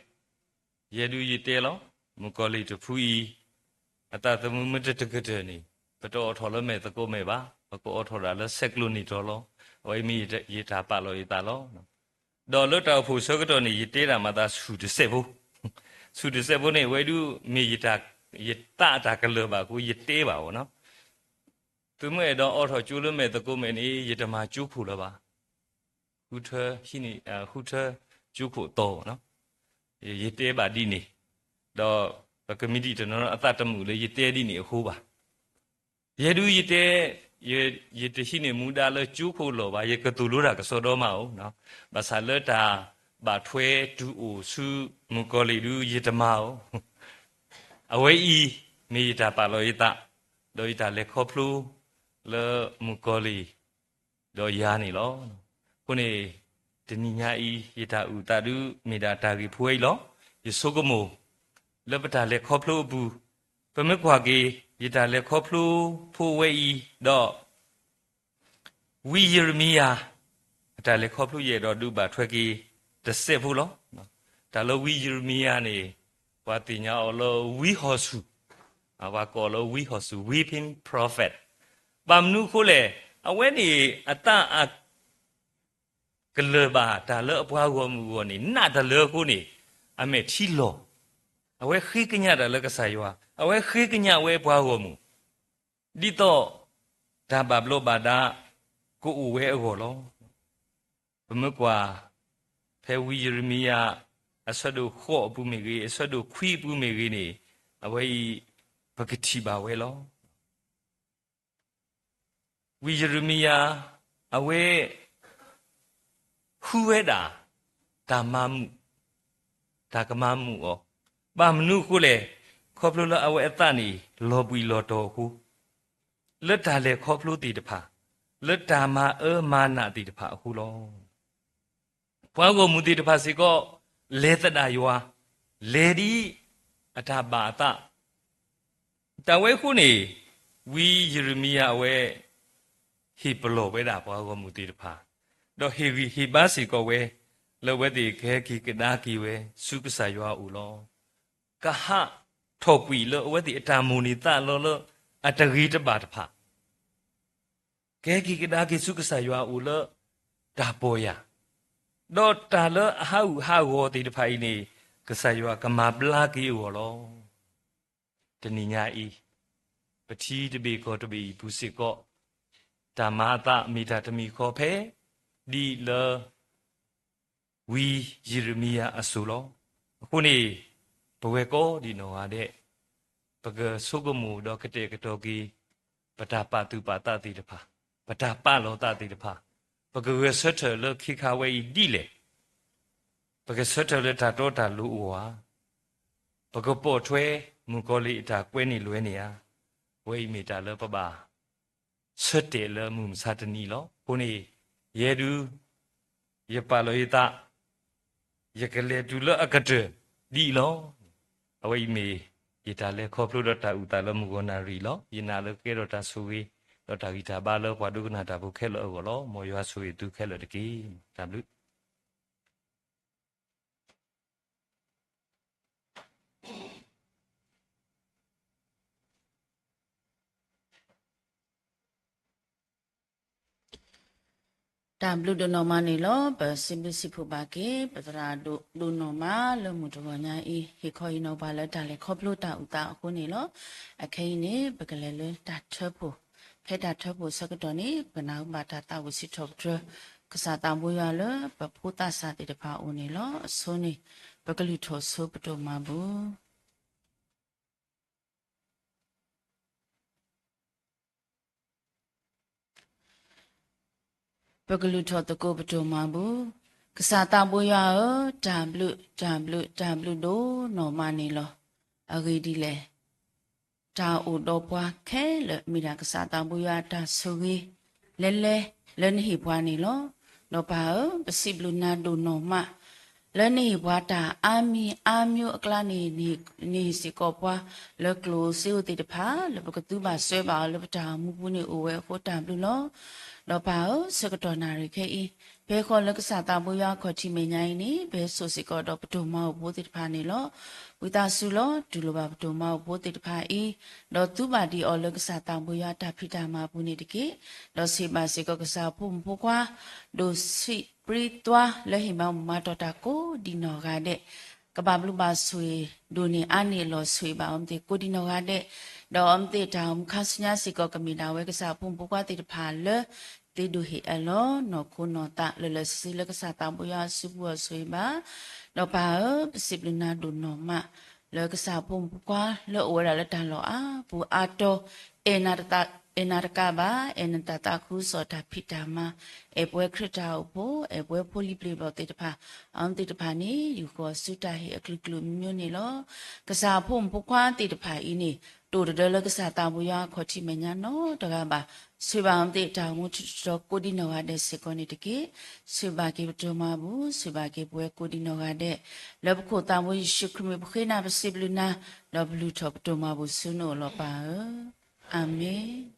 ယဲဒုးယတဲလီၤ, မုၣ်ကီၤလံၢ်တဖုအံၤ အသးသမူမ့ၢ်တတကတၢၢ်န့ၣ် ပတအိးထီၣ်လၢမဲာ်သကိးမဲာ်ဘၣ်, ပကအိးထီၣ်ဒၣ်လၢဆဲးကျိးနံၣ်တီၤလီၤ. အဝဲအံၤမ့ၢ်ယတၢ်ပာ်လီၤယသးလီၤ. ဒီးလၢတၢ်အိၣ်ဖှိၣ်ဆၢကတီၢ်န့ၣ် ယတဲဒၣ်မၤသးဆူၣ်တစဲးဖိ, ဆူၣ်တစဲးဖိန့ၣ် အဝဲဒုးမ့ၢ်ယတၢ်, ယသးအတၢ်ကလၢၢ်ဘၣ်အဃိ ယတဲဘၣ်အီၤနီၤ. သုမ့ၢ်အဲၣ်ဒိးအိးထီၣ်ကၠိလၢမဲာ်သကိးမဲာ်န့ၣ် ယတမၤကၠိခိၣ်လၢၤဘၣ်. ဃုထၢ, ဃုထၢကၠိခိၣ်အသီနီၤ. ယတဲဘၣ်ဒ်န့ၣ်, ဒီးပကမံးတံာ်တနီၤနီၤအသးတမုာ်လၢယတဲဒ်န့ၣ်အဃိဘၣ်. ယဲဒုးယတဲ, ယတဟံးန့ၢ်မူဒါလၢကၠိခိၣ်လီၢ်ဘၣ်, ယကသိၣ်လိတၢ်ကစီဒီမးဧိၤ, ဘၣ်ဆၣ်လၢတၢ်ဘၣ်ထွဲတုၤအိၣ်ဆူမုၣ်ကီၤလံၢ်ဒုး ယတမၤဧိၤ. အဝဲအံၤမ့ၢ်ယတၢ်ပာ်လီၤယသး, ဒီးယတၢ်လဲၤခီဖျိ လၢမုၣ်ကီၤလံၢ် ဒီးယၤန့ၣ်လီၤ. အဃိန့ၣ် တနံၤညါအံၤ ယတၢ်အုၣ်သးဒုး မ့ၢ်ဒၣ်တၢ်ဂ့ၢ်ဖိဝဲအံၤလီၤ. ယဆိကမိၣ် လၢပတၢ်လဲၤခီဖျိအပူၤ, ပမ့ၢ်ကွၢ်က့ၤ ယတၢ်လဲၤခီဖျိဖိဝဲအံၤ, ဒီး ဝံယံးရမံယၤ အတၢ်လဲၤခီဖျိ ယအဲၣ်ဒိးဒုးဘၣ်ထွဲက့ၤ တစဲးဖိလီၤ. တၢ်လၢဝံယံးရမံယၤန့ၣ် ပှၤသ့ၣ်ညါအီၤလၢဝံဟီၣ်စူၣ်, ပှၤကိးအီၤလၢဝံဟီၣ်စူၣ်, weeping prophet. ဘၣ်မနုၤအဃိလဲၣ်, အဝဲန့ၣ်အသးအ ကလၢၢ်ဘၣ်တၢ်လၢအပှၤဂီၢ်မုၢ်အဂီၢ်န့ၣ် နးတၢ်လၢအဃိန့ၣ် အမဲာ်ထံလီၤ. အဝဲဃ့ကညးတၢ်လၢကစၢ်ယွၤ, အဝဲဃ့ကညးဝဲပှၤဂီၢ်မုၢ်, ဒ်သိးတၢ်ဘၣ်ဘျီးဘၣ်ဒါကအိၣ်ဝဲအဂီၢ်လီၤ. ပမ့ၢ်ကွၢ် ဖဲဝံယံးရမံယၤ အဆၢဒိၣ်ဃိးအပူၤမ့ၢ်ဂ့ၤ, အဆၢဒိၣ်ခွံအပူၤမ့ၢ်ဂ့ၤန့ၣ်, အဝဲအံၤ ပကထံၣ်ဘၣ်ဝဲလီၤ. ဝံယံးရမံယၤ အဝဲ ဃုဝဲဒၣ် တၢ်မၤမုာ်, တၢ်ကမၤမုာ်အီၤ, ဘၣ်မနုၤအဃိလဲၣ်, ခီဖျိလၢအဝဲအသးန့ၣ် လီၤဘှံးလီၤတီၤအဃိ, လၢတၢ်လဲၤခီဖျိသ့ၣ်တဖၣ်, လၢတၢ်မၤအၢမၤနးသ့ၣ်တဖၣ်အဃိလီၤ. ပှၤဂီၢ်မုၢ်သ့ၣ်တဖၣ်စ့ၢ်ကီး လဲၤသဒၣ်ယွၤ, လဲၤဒ်အတၢ်ဘၣ်အသး, တၢ်ဝဲအဃိန့ၣ် ဝံယံးရမံယၤအဝဲ ဟ့ၣ်ပလီၢ်ဝဲဒၣ်ပှၤဂီၢ်မုၢ်သ့ၣ်တဖၣ်, ဒီးဟ့ၣ်ဂံၢ်ဟ့ၣ်ဘါစ့ၢ်ကီးဝဲ လၢအဝဲသ့ၣ်ကဟဲက့ၤကဒါက့ၤဝဲဆူကစၢ်ယွၤအအိၣ်လီၤ. ကဟးထီၣ်ကွံာ်လၢအဝဲသ့ၣ်အတၢ်မိၣ်န့ၢ်သးလီလၢအတဂ့ၤတဘၣ်တဖၣ် ကဟဲက့ၤကဒါက့ၤဆူကစၢ်ယွၤအအိၣ်လၢတၢ်ပီၢ်ယၢ်, ဒီးတၢ်လၢအဟးဂူာ်ဟးဂီၤသ့ၣ်တဖၣ်အံၤန့ၣ် ကစၢ်ယွၤကမၤဘျါက့ၤအဂီၢ်လီၤ. တနံၤညါအံၤ ပထံတဘ့ၣ်ကီၢ်တဘ့ၣ်အံၤပူၤစ့ၢ်ကီး တၢ်မၤအသးမ့ၢ်တၢ်တမံၤဃီဖဲ ဒ်လၢ ဝံယံးရမံယၤအစိၤလီၤ. အဃိန့ၣ် ပဝဲကိးဒံးနီၢ်ဂၤဒဲး ပကဆိကမိၣ်ဒီးကတဲာ်ကတီၤက့ၤ ပတၢ်ပာ်သူၣ်ပာ်သးသ့ၣ်တဖၣ်, ပတၢ်ပာ်လီၤသးသ့ၣ်တဖၣ်, ပကဂဲၤဆၢထၢၣ်လၢခ့ခါဝဲအံၤဒ်လဲၣ်, ပကဆၢထၢၣ်လၢတၢ်တီတၢ်လိၤအဂီၢ်ဧါ, ပကပိာ်ထွဲမုၣ်ကီၤလံၢ်အတၢ်ကွဲန့ၢ်လွဲန့ၢ်ဧါ, အဝဲအံၤမ့ၢ်တၢ်လၢပဘၣ် ဆၢတဲာ်လၢမုၢ်မဆါတနံၤလီၤ. အဃိန့ၣ် ယဲဒုး ယပာ်လီၤယသး, ယကလဲၤတုၤလၢအကတၢၢ်ဒ်အံၤလီၤ. အဝဲအံၤမ့ၢ် ယတၢ်လဲၤခီဖျိဒီးတၢ်အုၣ်သးလၢမုၢ်ဂီၤနၣ်ရံၣ်လီၤ. ယနာ်လၢကကဲထီၣ်တၢ်ဆိၣ်ဂ့ၤ ဒီးတၢ်ဂံၢ်တၢ်ဘါလၢပှၤဒိကနၣ်တၢ်ဖိခဲလၢာ်အဂီၢ်လီၤ. မ်ယွၤဆိၣ်ဂ့ၤသုခဲလၢာ်တက့ၢ်. တၢ်ဘျုး တၢ်ဘျုးဒိၣ်နီၢ်မးန့ၣ်လီၤ. ပစံးဘျုးစံးဖှိၣ်ဘၣ်က့ၤ ပသရၣ်ဒိၣ်ဒိၣ်နီၢ်မးလၢမုၢ်တဂီၤညါအံၤ ဟ့ၣ်ခီဟ့ၣ်နီၤပှၤလၢတၢ်လဲၤခီဖျိတၢ်အုၣ်သးအဃိန့ၣ်လီၤ. အခဲအံၤန့ၣ် ပကလဲၤလၢတၢ်ထၢဖှိၣ်, ဖဲတၢ်ထၢဖှိၣ်ဆၢကတီၢ်န့ၣ် ပကနၢ်ဟူဘၣ်တၢ်သးဝံၣ်စံးထီၣ်ပတြၢၤ ကစၢ်သးဘိယွၤလၢပဖိသးစၢ်သ့ၣ်တဖၣ်အအိၣ်န့ၣ်လီၤ. အဆိန့ၣ် ပကလုၢ်ထီၣ်ဆိပတိၢ်မၤဘူၣ် ပကလုၢ်ထီၣ်သကိးပတိၢ်မၤဘူၣ်. ကစၢ်သးဘိယွၤဧၢ, တၢ်ဘျုး, တၢ်ဘျုး, တၢ်ဘျုးဒိၣ်နီၢ်မးန့ၣ်လီၤ. အဂ့ၢ်ဒ်လဲၣ်, တၢ်အိၣ်ဒီးပှၤခဲလၢာ် မ့ၢ်ဒၣ်ကစၢ်သးဘိယွၤအတၢ်ဆိၣ်ဂ့ၤ လဲၤလဲၤလၢနဟ့ၣ်ပှၤန့ၣ်လီၤ. ဒီးပၢ်ဧၢ, ပစံးဘျုးနၤဒိၣ်နီၢ်မး လၢနဟ့ၣ်ပှၤတၢ်အါမံၤအါမျိုးအကျါန့ၣ် နဟ့ၣ်စ့ၢ်ကီးပှၤ လၢကျိၣ်စ့ဧိၤသ့ၣ်တဖၣ် လၢပကသူဘၣ်စၢဘၣ်အီၤလၢပတၢ်အိၣ်မူပူၤန့ၣ်အိၣ်ဝဲအဃိတၢ်ဘျုးလီၤ. ဒီးပၢ်ဧၢ, ဆၢကတီၢ်နၣ်ရံၣ်ခဲအံၤ ပဟဲဃီၤလၢကစၢ်သးဘိယွၤအခီၣ်ထံးမဲာ်ညါအံၤန့ၣ် ပဟဲစိာ်စ့ၢ်ကီးဒီးပတိၢ်မၤအိၣ်ဖိသ့ၣ်တဖၣ်န့ၣ်လီၤ. ဝံသးစူၤလီၤ တူၢ်လိာ်ဘၣ်ပတိၢ်မၤအိၣ်ဖိသ့ၣ်တဖၣ်အံၤ ဒီးသူဘၣ်ဒံးအီၤလၢကစၢ်သးဘိယွၤအတၢ်ဖံးတၢ်မၤအပူၤန့ၣ်တက့ၢ်. ဒီးဆှၢဘၣ်စ့ၢ်ကီးကစၢ်အဖိမုၣ်ဖိခွါ ဒိၣ်ဆံးပြံသွါလၢဟ့ၣ်မၤမၤတီၢ်တၢ်ကိးဒံးနီၢ်ဂၤဒဲး ကဘၣ်ဘျုးဘၣ်ဆိၣ်ဂ့ၤဒိၣ်န့ၢ်အါန့ၢ်အလီၢ်ဆိၣ်ဂ့ၤဘၣ်အီၤမ့ၢ်သ့ၣ်ကိးဒံးနီၢ်ဂၤဒဲး, ဒီးအီၤမ့ၢ်သ့ၣ်တၢ်အိၣ်မူခါဆူညါစ့ၢ်ကီးကမ့ၢ်ဒၣ်ဝဲကစၢ်အဖိမုၣ်ဖိခွါသ့ၣ်တဖၣ်လၢ သ့ဒိၣ်ဟ့ၣ်အၢၣ်လီၤ နီၢ်ခိနီၢ်သးလၢာ်လၢာ်ဆ့ဆ့လၢကစၢ်သးဘိယွၤအစုပူၤအီၤဆိၣ်ဂ့ၤဘၣ်. ဒီးပၢ်ဧၢ, ပစံးဘျုးနၤဒိၣ်နီၢ်မး လၢကစၢ်အဖိမုၣ်ဖိခွါလၢအိၣ်ဝဲဒၣ်လၢတၢ်လီၢ်အါပူၤအါတီၤ အဲၣ်နၤတကးဘၣ် အဲၣ်နတၢ်သးခုကစီၣ်တၢ်ဖံးတၢ်မၤ, အဲၣ်ပဝဲခရံာ်တၢ်အိၣ်ဖှိၣ် အဲၣ်ပဝဲဖိလံၤပျ့ၤဘီၣ်သ့ၣ်တဖၣ် အီၤမ့ၢ်သ့ၣ်တဖၣ်န့ၣ် ယူၢ်ဃီၤဆူတၢ်ဟ့ၣ်အကလုာ်ကလုာ်မံၤမံၤန့ၣ်လီၤ. ကစၢ်အဖိမုၣ်ဖိခွါသ့ၣ်တဖၣ်အံၤန့ၣ် တအိၣ်တဒၢလၢကစၢ်သးဘိယွၤအခီၣ်ထံးမဲာ်ညါနီတဂၤဘၣ်. ဆိၣ်ဂ့ၤဘၣ်အီၤမ့ၢ်သ့ၣ်တၢ်အိၣ်မူထူးထီၣ်ကိးဒံးနီၢ်ဂၤဒဲးစ့ၢ်ကီးန့ၣ်တက့ၢ်. ဆိၣ်ဂ့ၤဘၣ်က့ၤပတိၢ်မၤဘူၣ်, ဆိၣ်ဂ့ၤဘၣ်က့ၤပဝဲကိးဒံးနီၢ်ဂၤဒဲး, လၢပခိၣ်သးဘိယ့ၣ်ၡူးခရံာ်မံၤပဃ့နၤပစံးဘျုးနၤ, ဒီးပလုၢ်ထီၣ်ပတိၢ်မၤဘူၣ်ဆူနအိၣ်လီၤပၢ်ဧၢ, အၤမ့ၣ်.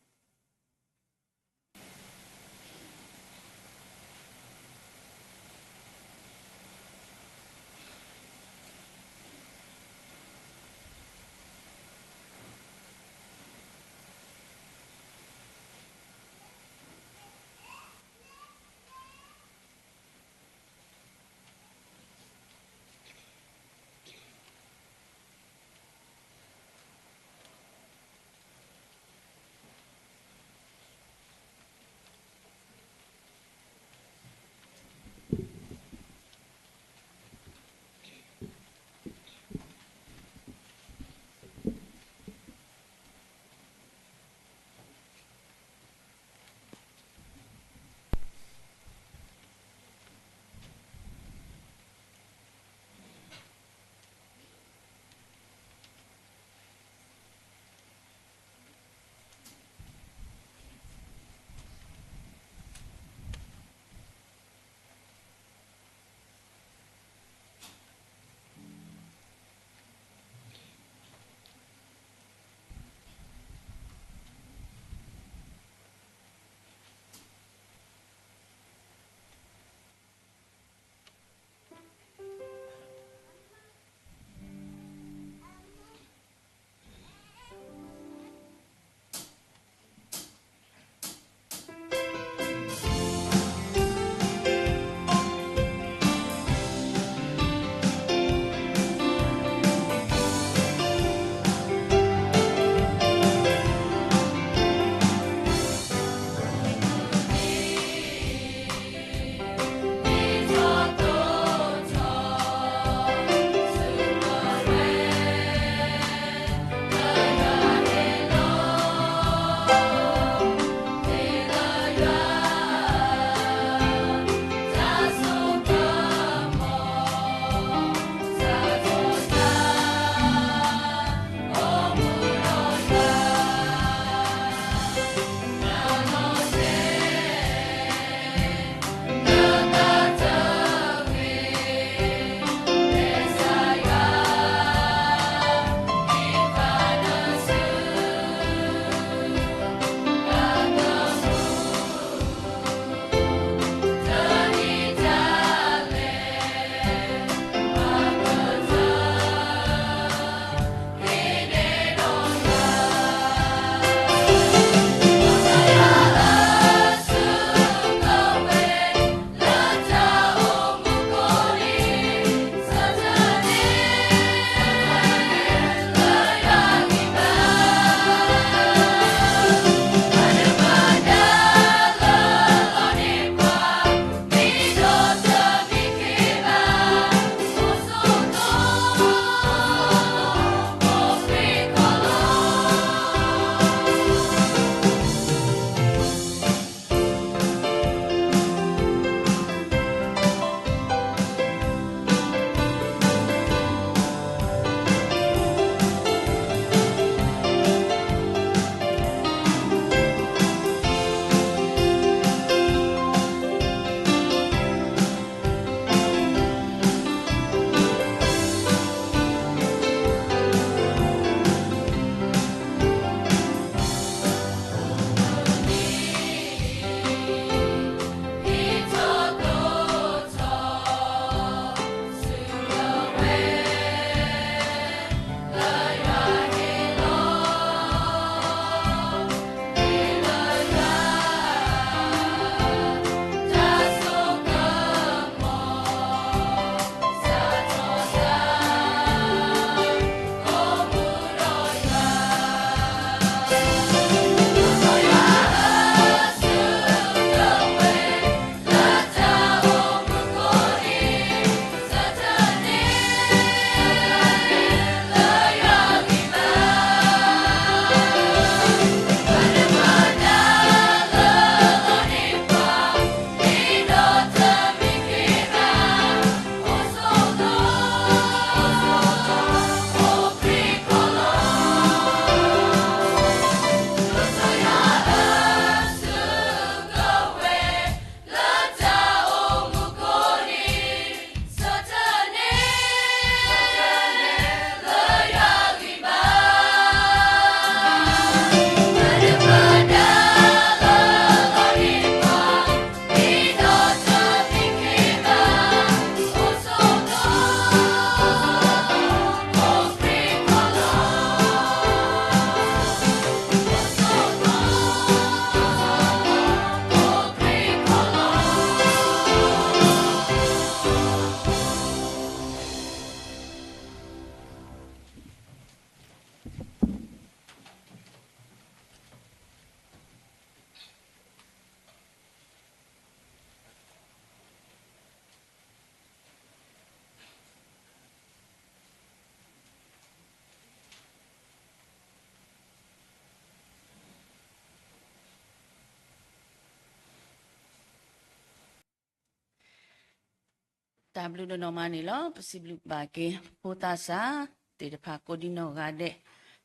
တၢ်ဘျုးဒိၣ်နီၢ်မးန့ၣ်လီၤ. ပစံးဘျုးဘၣ်က့ၤ ဖိသးစၢ်သ့ၣ်တဖၣ်ကိးဒံနီၢ်ဂၤဒဲး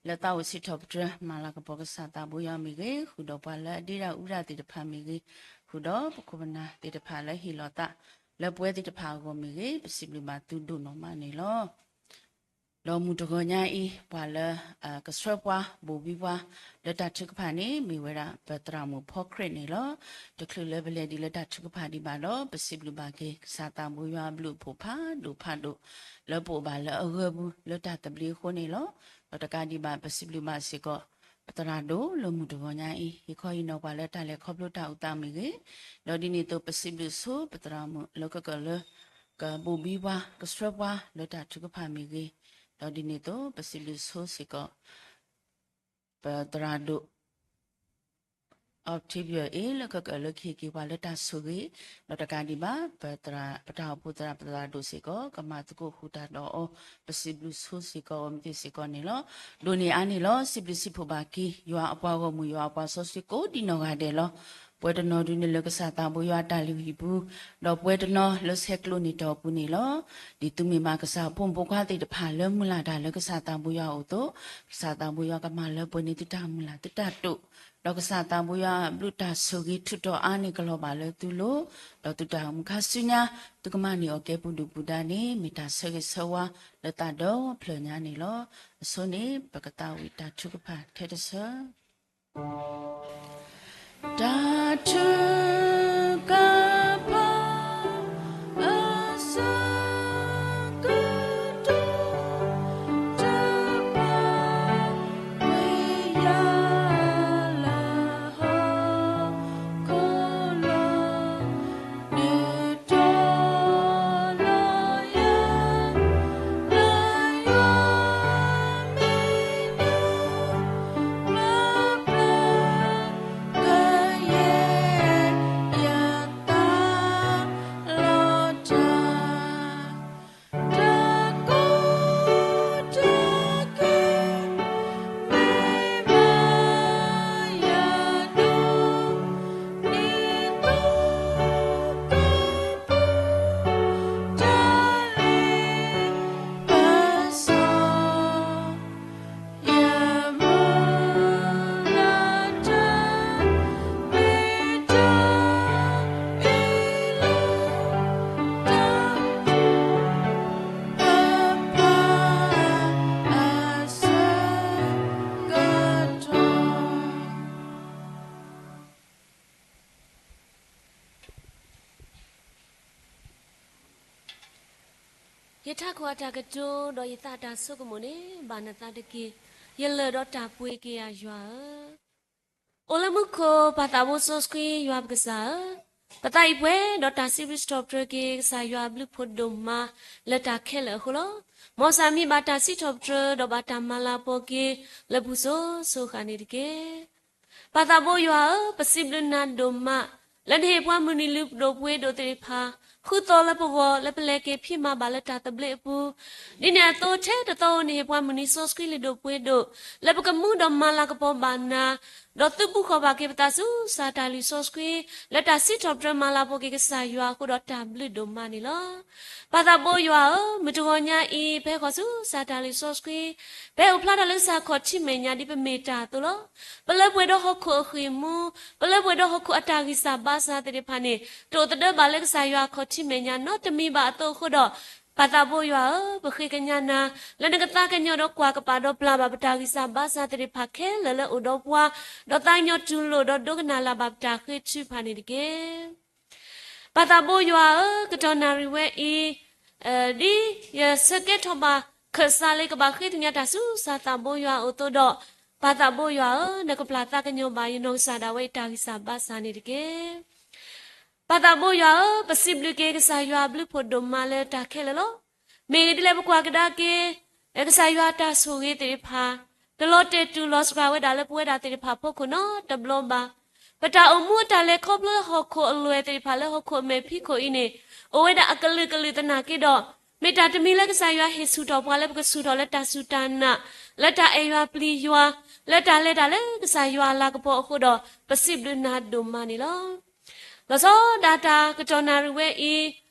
လၢသးအိၣ်စံးထီၣ်ပတြၢၤ မၤလၤကပီၤကစၢ်သးဘိယွၤမ့ၢ်ဂ့ၤ, ဃုာ်ဒီးပှၤလၢအဒ့ဒၣ်အူဒၣ်သ့ၣ်တဖၣ်မ့ၢ်ဂ့ၤ, ဃုာ်ဒီးပခိၣ်ပနၢ်သ့ၣ်တဖၣ်လၢဟ့ၣ်လီၤသး လၢပဝဲသ့ၣ်တဖၣ်အဂီၢ်မ့ၢ်ဂ့ၤ, ပစံးဘျုးဘၣ်သုဒိၣ်နီၢ်မးန့ၣ်လီၤ. ဒီးမုၢ်တဂီၤညါအံၤ ပှၤလၢ ကဆှၢပှၤ ဘိၣ်ဘံပှၤ လၢတၢ်ထုကဖၣ်န့ၣ် မ့ၢ်ဝဲဒၣ် ပသရၣ်မုၣ်ဖီခရံာ်န့ၣ်လီၤ. တချုးလၢပလဲၤဒံးလၢတၢ်ထုကဖၣ်ဒံးဘၣ်ဒီး ပစံးဘျုးဘၣ်က့ၤ ကစၢ်သးဘိယွၤအဘျုးအဖှိၣ်ဖးဒိၣ်ဖးဒိၣ် လၢပအိၣ်ဘၣ်လၢအဂၢၢ်ပူၤ လၢတၢ်သဘျ့အဃိန့ၣ်လီၤ. ဒီးတကးဒံးဘၣ် ပစံးဘျုးဘၣ်စ့ၢ်ကီး ပသရၣ်ဒိၣ်လၢမုၢ်တဂီၤညါအံၤ ဟ့ၣ်ခီဟ့ၣ်နီၤပှၤလၢတၢ်လဲၤခီဖျိတၢ်အိၣ်သးမ့ၢ်ဂ့ၤ, ဒီးဒ်န့ၣ်အသိး ပစံးဘျုးဆိပသရၣ်မုၣ်လၢကကလၢ ကဘိၣ်ဘံပှၤ ကဆှၢပှၤလၢတၢ်ထုကဖၣ်မ့ၢ်ဂ့ၤ, ဒီးဒ်န့ၣ်အသိး ပစံးဘျုးဆိစ့ၢ်ကီး ပသရၣ်ဒိၣ် Octavia အံၤ လၢကကလၢကဟ့ၣ်က့ၤပှၤလၢတၢ်ဆိၣ်ဂ့ၤ, ဒီးတကးဒံးဘၣ် ပသရၣ် ပတၢ်အိၣ်ဖှိၣ်သရၣ် ပသရၣ်ဒိၣ်စ့ၢ်ကီး ကမၤသကိးဃုာ်တၢ်ဒီးအီၤ, ပစံးဘျုးဆိစ့ၢ်ကီးအီၤမ့ၢ်သ့စ့ၢ်ကီးန့ၣ်လီၤ. ဒိၣ်န့ၢ်အါန့ၣ်လီၤ. စံးဘျုးစံးဖှိၣ်ဘၣ်က့ၤ ယွၤအပှၤဂီၢ်မုၢ်ယွၤအပှၤစီဆှံကိးဒံနီၢ်ဂၤဒဲးလီၤ. ပဝဲတနီၤဒုးန့ၣ်လၢကစၢ်သးဘိယွၤအတၢ်လုၢ်ဟံၣ်ပူၤ, ဒီးပဝဲတနီၤလၢဆဲးကျိးန့ၢ်တီၢ်အပူၤန့ၣ်လီၤ. ဒ်သုမ့ၢ်ဘၣ်ကစၢ်ဖိမုၣ်ဖိခွါသ့ၣ်တဖၣ်လၢမုၢ်လၢ်တၢ်လၢကစၢ်သးဘိယွၤအအိၣ်အသိး, ကစၢ်သးဘိယွၤကမၤလၢပှဲၤန့ၢ်သုတၢ်မုၢ်လၢ်သုတၢ်တိာ်, ဒီးကစၢ်သးဘိယွၤအဘျုးတၢ်ဆိၣ်ဂ့ၤထုးထီၣ်အါန့ၢ်ကလီၤဘၣ်လၢသုလိၤ, ဒီးသုတၢ်အိၣ်မူခါဆူညါ သုကမၤန့ၢ်အီၤကဲပူၤဒုၣ်ပူၤဒါန့ၣ် မ့ၢ်တၢ်ဆၢဂ့ၤဆၢဝါလၢသးဒီဖျၢၣ်ညါန့ၣ်လီၤ. အဆိန့ၣ် ပကသးဝံၣ်တၢ်ထုကဖၣ်ထဲတဆၢ တၢ်ထုကဖၣ် အဆၢကတီၢ် တဖၣ် ဝဲယၤလၢဟီၣ်ခိၣ်လီၤ ဒုးတီလီၤယၤ လၢယွၤမ့ၢ်နၤ ပျၢ်ပျၢ် ကယဲၢ်ယသးလီၤတၢ် တၢ်ကိၢ်တၢ်ဂီၤ မ့ၢ်ဘၣ်ယၤဒီး နံၤသီကီၢ်ပူၤ တၢ်လ့ပစီ ယမုၢ်လၢ်တၢ် မ့ၢ်တၢ်အ့ၣ်လိာ် တၢ်ထုကဖၣ် အဆၢကတီၢ် ယထးခိၣ်အတၢ်ကတိၤ ဒီးယသးအတၢ်ဆိကမိၣ်န့ၣ် ဘၣ်နသးတက့ၢ်. ယလၢၢ်ဒီးတၢ်ပှ့ၤက့ၤယၤယွၤဧၢ, အိၣ်လၢမူခိၣ် ပၢ်သးဘိစီဆှံယွၤပကစၢ်ဧၢ, ပသးအံၤပှဲၤဒီးတၢ်စံးဘျုးစံးထီၣ်ပတြၢၤက့ၤ ကစၢ်ယွၤအဘျုးဖှိၣ်ဒိၣ်မး လၢတၢ်ခဲလၢာ်အဃိလီၤ. မ်စၢ်မံၤဘၣ်တၢ်စံးထီၣ်ပတြၢၤ ဒီးဘၣ်တၢ်မၤလၤကပီၤက့ၤ လၢပူၤစိၤစိၤဃၣ်န့ၣ်တက့ၢ်. ပၢ်သးဘိယွၤဧၢ, ပစံးဘျုးနၤဒိၣ်မး လၢနဟ့ၣ်ပှၤမုၢ်နံၤလုၢ်ဒိၣ်ပှ့ၤဒိၣ်သ့ၣ်တဖၣ် ဃုသီလၢပဂီၢ် လၢပလဲၤက့ၤဖံးမၤဘၣ်လၢတၢ်သဘျ့အပူၤ, ဒ်န့ၣ်အသိး ထဲတသီဧိၤ နဟ့ၣ်ပှၤမုၢ်နံၤစီဆှံလုၢ်ဒိၣ်ပှ့ၤဒိၣ် လၢပကမူဒီးမၤလၤကပီၤဘၣ်နၤ, ဒီးသုးဘူးဃီၤဘၣ်က့ၤပသးဆူကစၢ်တၢ်လုၢ်စီဆှံ လၢတၢ်စံးထီၣ်ပတြၢၤမၤလၤကပီၤက့ၤကစၢ်ယွၤအဃိဒီးတၢ်ဘျုးဒိၣ်မးန့ၣ်လီၤ. ပၢ်သးဘိယွၤဧၢ, မုၢ်တဂီၤညါအံၤ ပဟဲဃီၤဆူကစၢ်တၢ်လုၢ်စီဆှံ, ပဟဲအိၣ်ဖျါထီၣ်လၢကစၢ်ခီၣ်ထံးမဲာ်ညါ ဒ်ပမ့ၢ်တၢ်အသိးလီၤ. ပလၢပှဲၤဒီးဟီၣ်ခိၣ်အဃံၢ်မူ, ပလၢပှဲၤဒီးဟီၣ်ခိၣ်အတၢ်ဂံၢ်စၢ်ဘါစၢ်သ့ၣ်တဖၣ်န့ၣ် တအိၣ်သဒၢဘၣ်လၢကစၢ်ယွၤအခီၣ်ထံးမဲာ်ညါနီတမံၤဘၣ်အသိးအဃိဒီး, ပၢ်သးဘိယွၤဧၢ, ပဃ့ကညးနၤ လၢနကသးကညီၤဒီးကွၢ်ကပၤဒီးပျၢ်ဘၣ်ပတၢ်ဂံၢ်စၢ်ဘါစၢ်သ့ၣ်တဖၣ်ခဲလၢာ်လၢအိၣ်ဒီးပှၤ, ဒီးသးကညီၤတူၢ်လိာ်ဒီးဒိကနၣ်လၢ်ဘၣ်ပတၢ်ဃ့ထုကဖၣ်န့ၣ်တက့ၢ်. ပၢ်သးဘိယွၤဧၢ, ကတီၢ်နၣ်ရံၣ်ဝဲအံၤ ဒ်ယဆၢကဲထီၣ်ဘၣ်ခၢၣ်စးလၢ ကဘၣ်ဃ့ကညးတၢ်ဆူကစၢ်သးဘိယွၤအအိၣ်အသိးဒီး, ပၢ်သးဘိယွၤဧၢ, နကပျၢ်သးကညီၤဘၣ်ယနီၢ်ကစၢ်ဒၣ်ဝဲအတၢ်ဂံၢ်စၢ်ဘါစၢ်န့ၣ်တက့ၢ်. ပၢ်သးဘိယွၤဧၢ, ပစံးဘျုးက့ၤကစၢ်ယွၤအဘျုးဖှိၣ်ဒိၣ်မးလၢတၢ်ခဲလၢာ်လီၤ. မ့ၢ်ဂ့ၢ်ဒ်လဲၣ်ပကွၢ်ကဒါက့ၤ ကစၢ်ယွၤအတၢ်ဆိၣ်ဂ့ၤသ့ၣ်တဖၣ် တလီၤတဲာ်တူၢ်လီၤစှၤဝဲဒၣ်လၢပဝဲဒၣ်သ့ၣ်တဖၣ်အဖီခိၣ်နီတဘျီဘၣ်. ပတၢ်အိၣ်မူအတၢ်လဲၤခီဖျိလၢဟီၣ်ခိၣ်အလွဲၢ်သ့ၣ်တဖၣ်လၢဟီၣ်ခိၣ်အမဲာ်ဖံးခိၣ်အံၤန့ၣ် အိၣ်ဝဲဒၣ်အကလုာ်ကလုာ်သနာ်က့ဒီး, မ့ၢ်တၢ်တမံၤလၢကစၢ်ယွၤဟ့ၣ်ဆူၣ်ထီၣ်ပှၤလၢပကဆူၣ်ထီၣ်လၢတၢ်စူၢ်တၢ်နာ်, လၢတၢ်အဲၣ်ယွၤပျံၤယွၤ, လၢတၢ်လဲၤတၢ်လၢကစၢ်ယွၤအလၤကပီၤအဃိဒီး ပစံးဘျုးနၤဒိၣ်မးန့ၣ်လီၤ. လီၤဆီဒၣ်တၢ်ကတီၢ်နၣ်ရံၣ်ဝဲအံၤ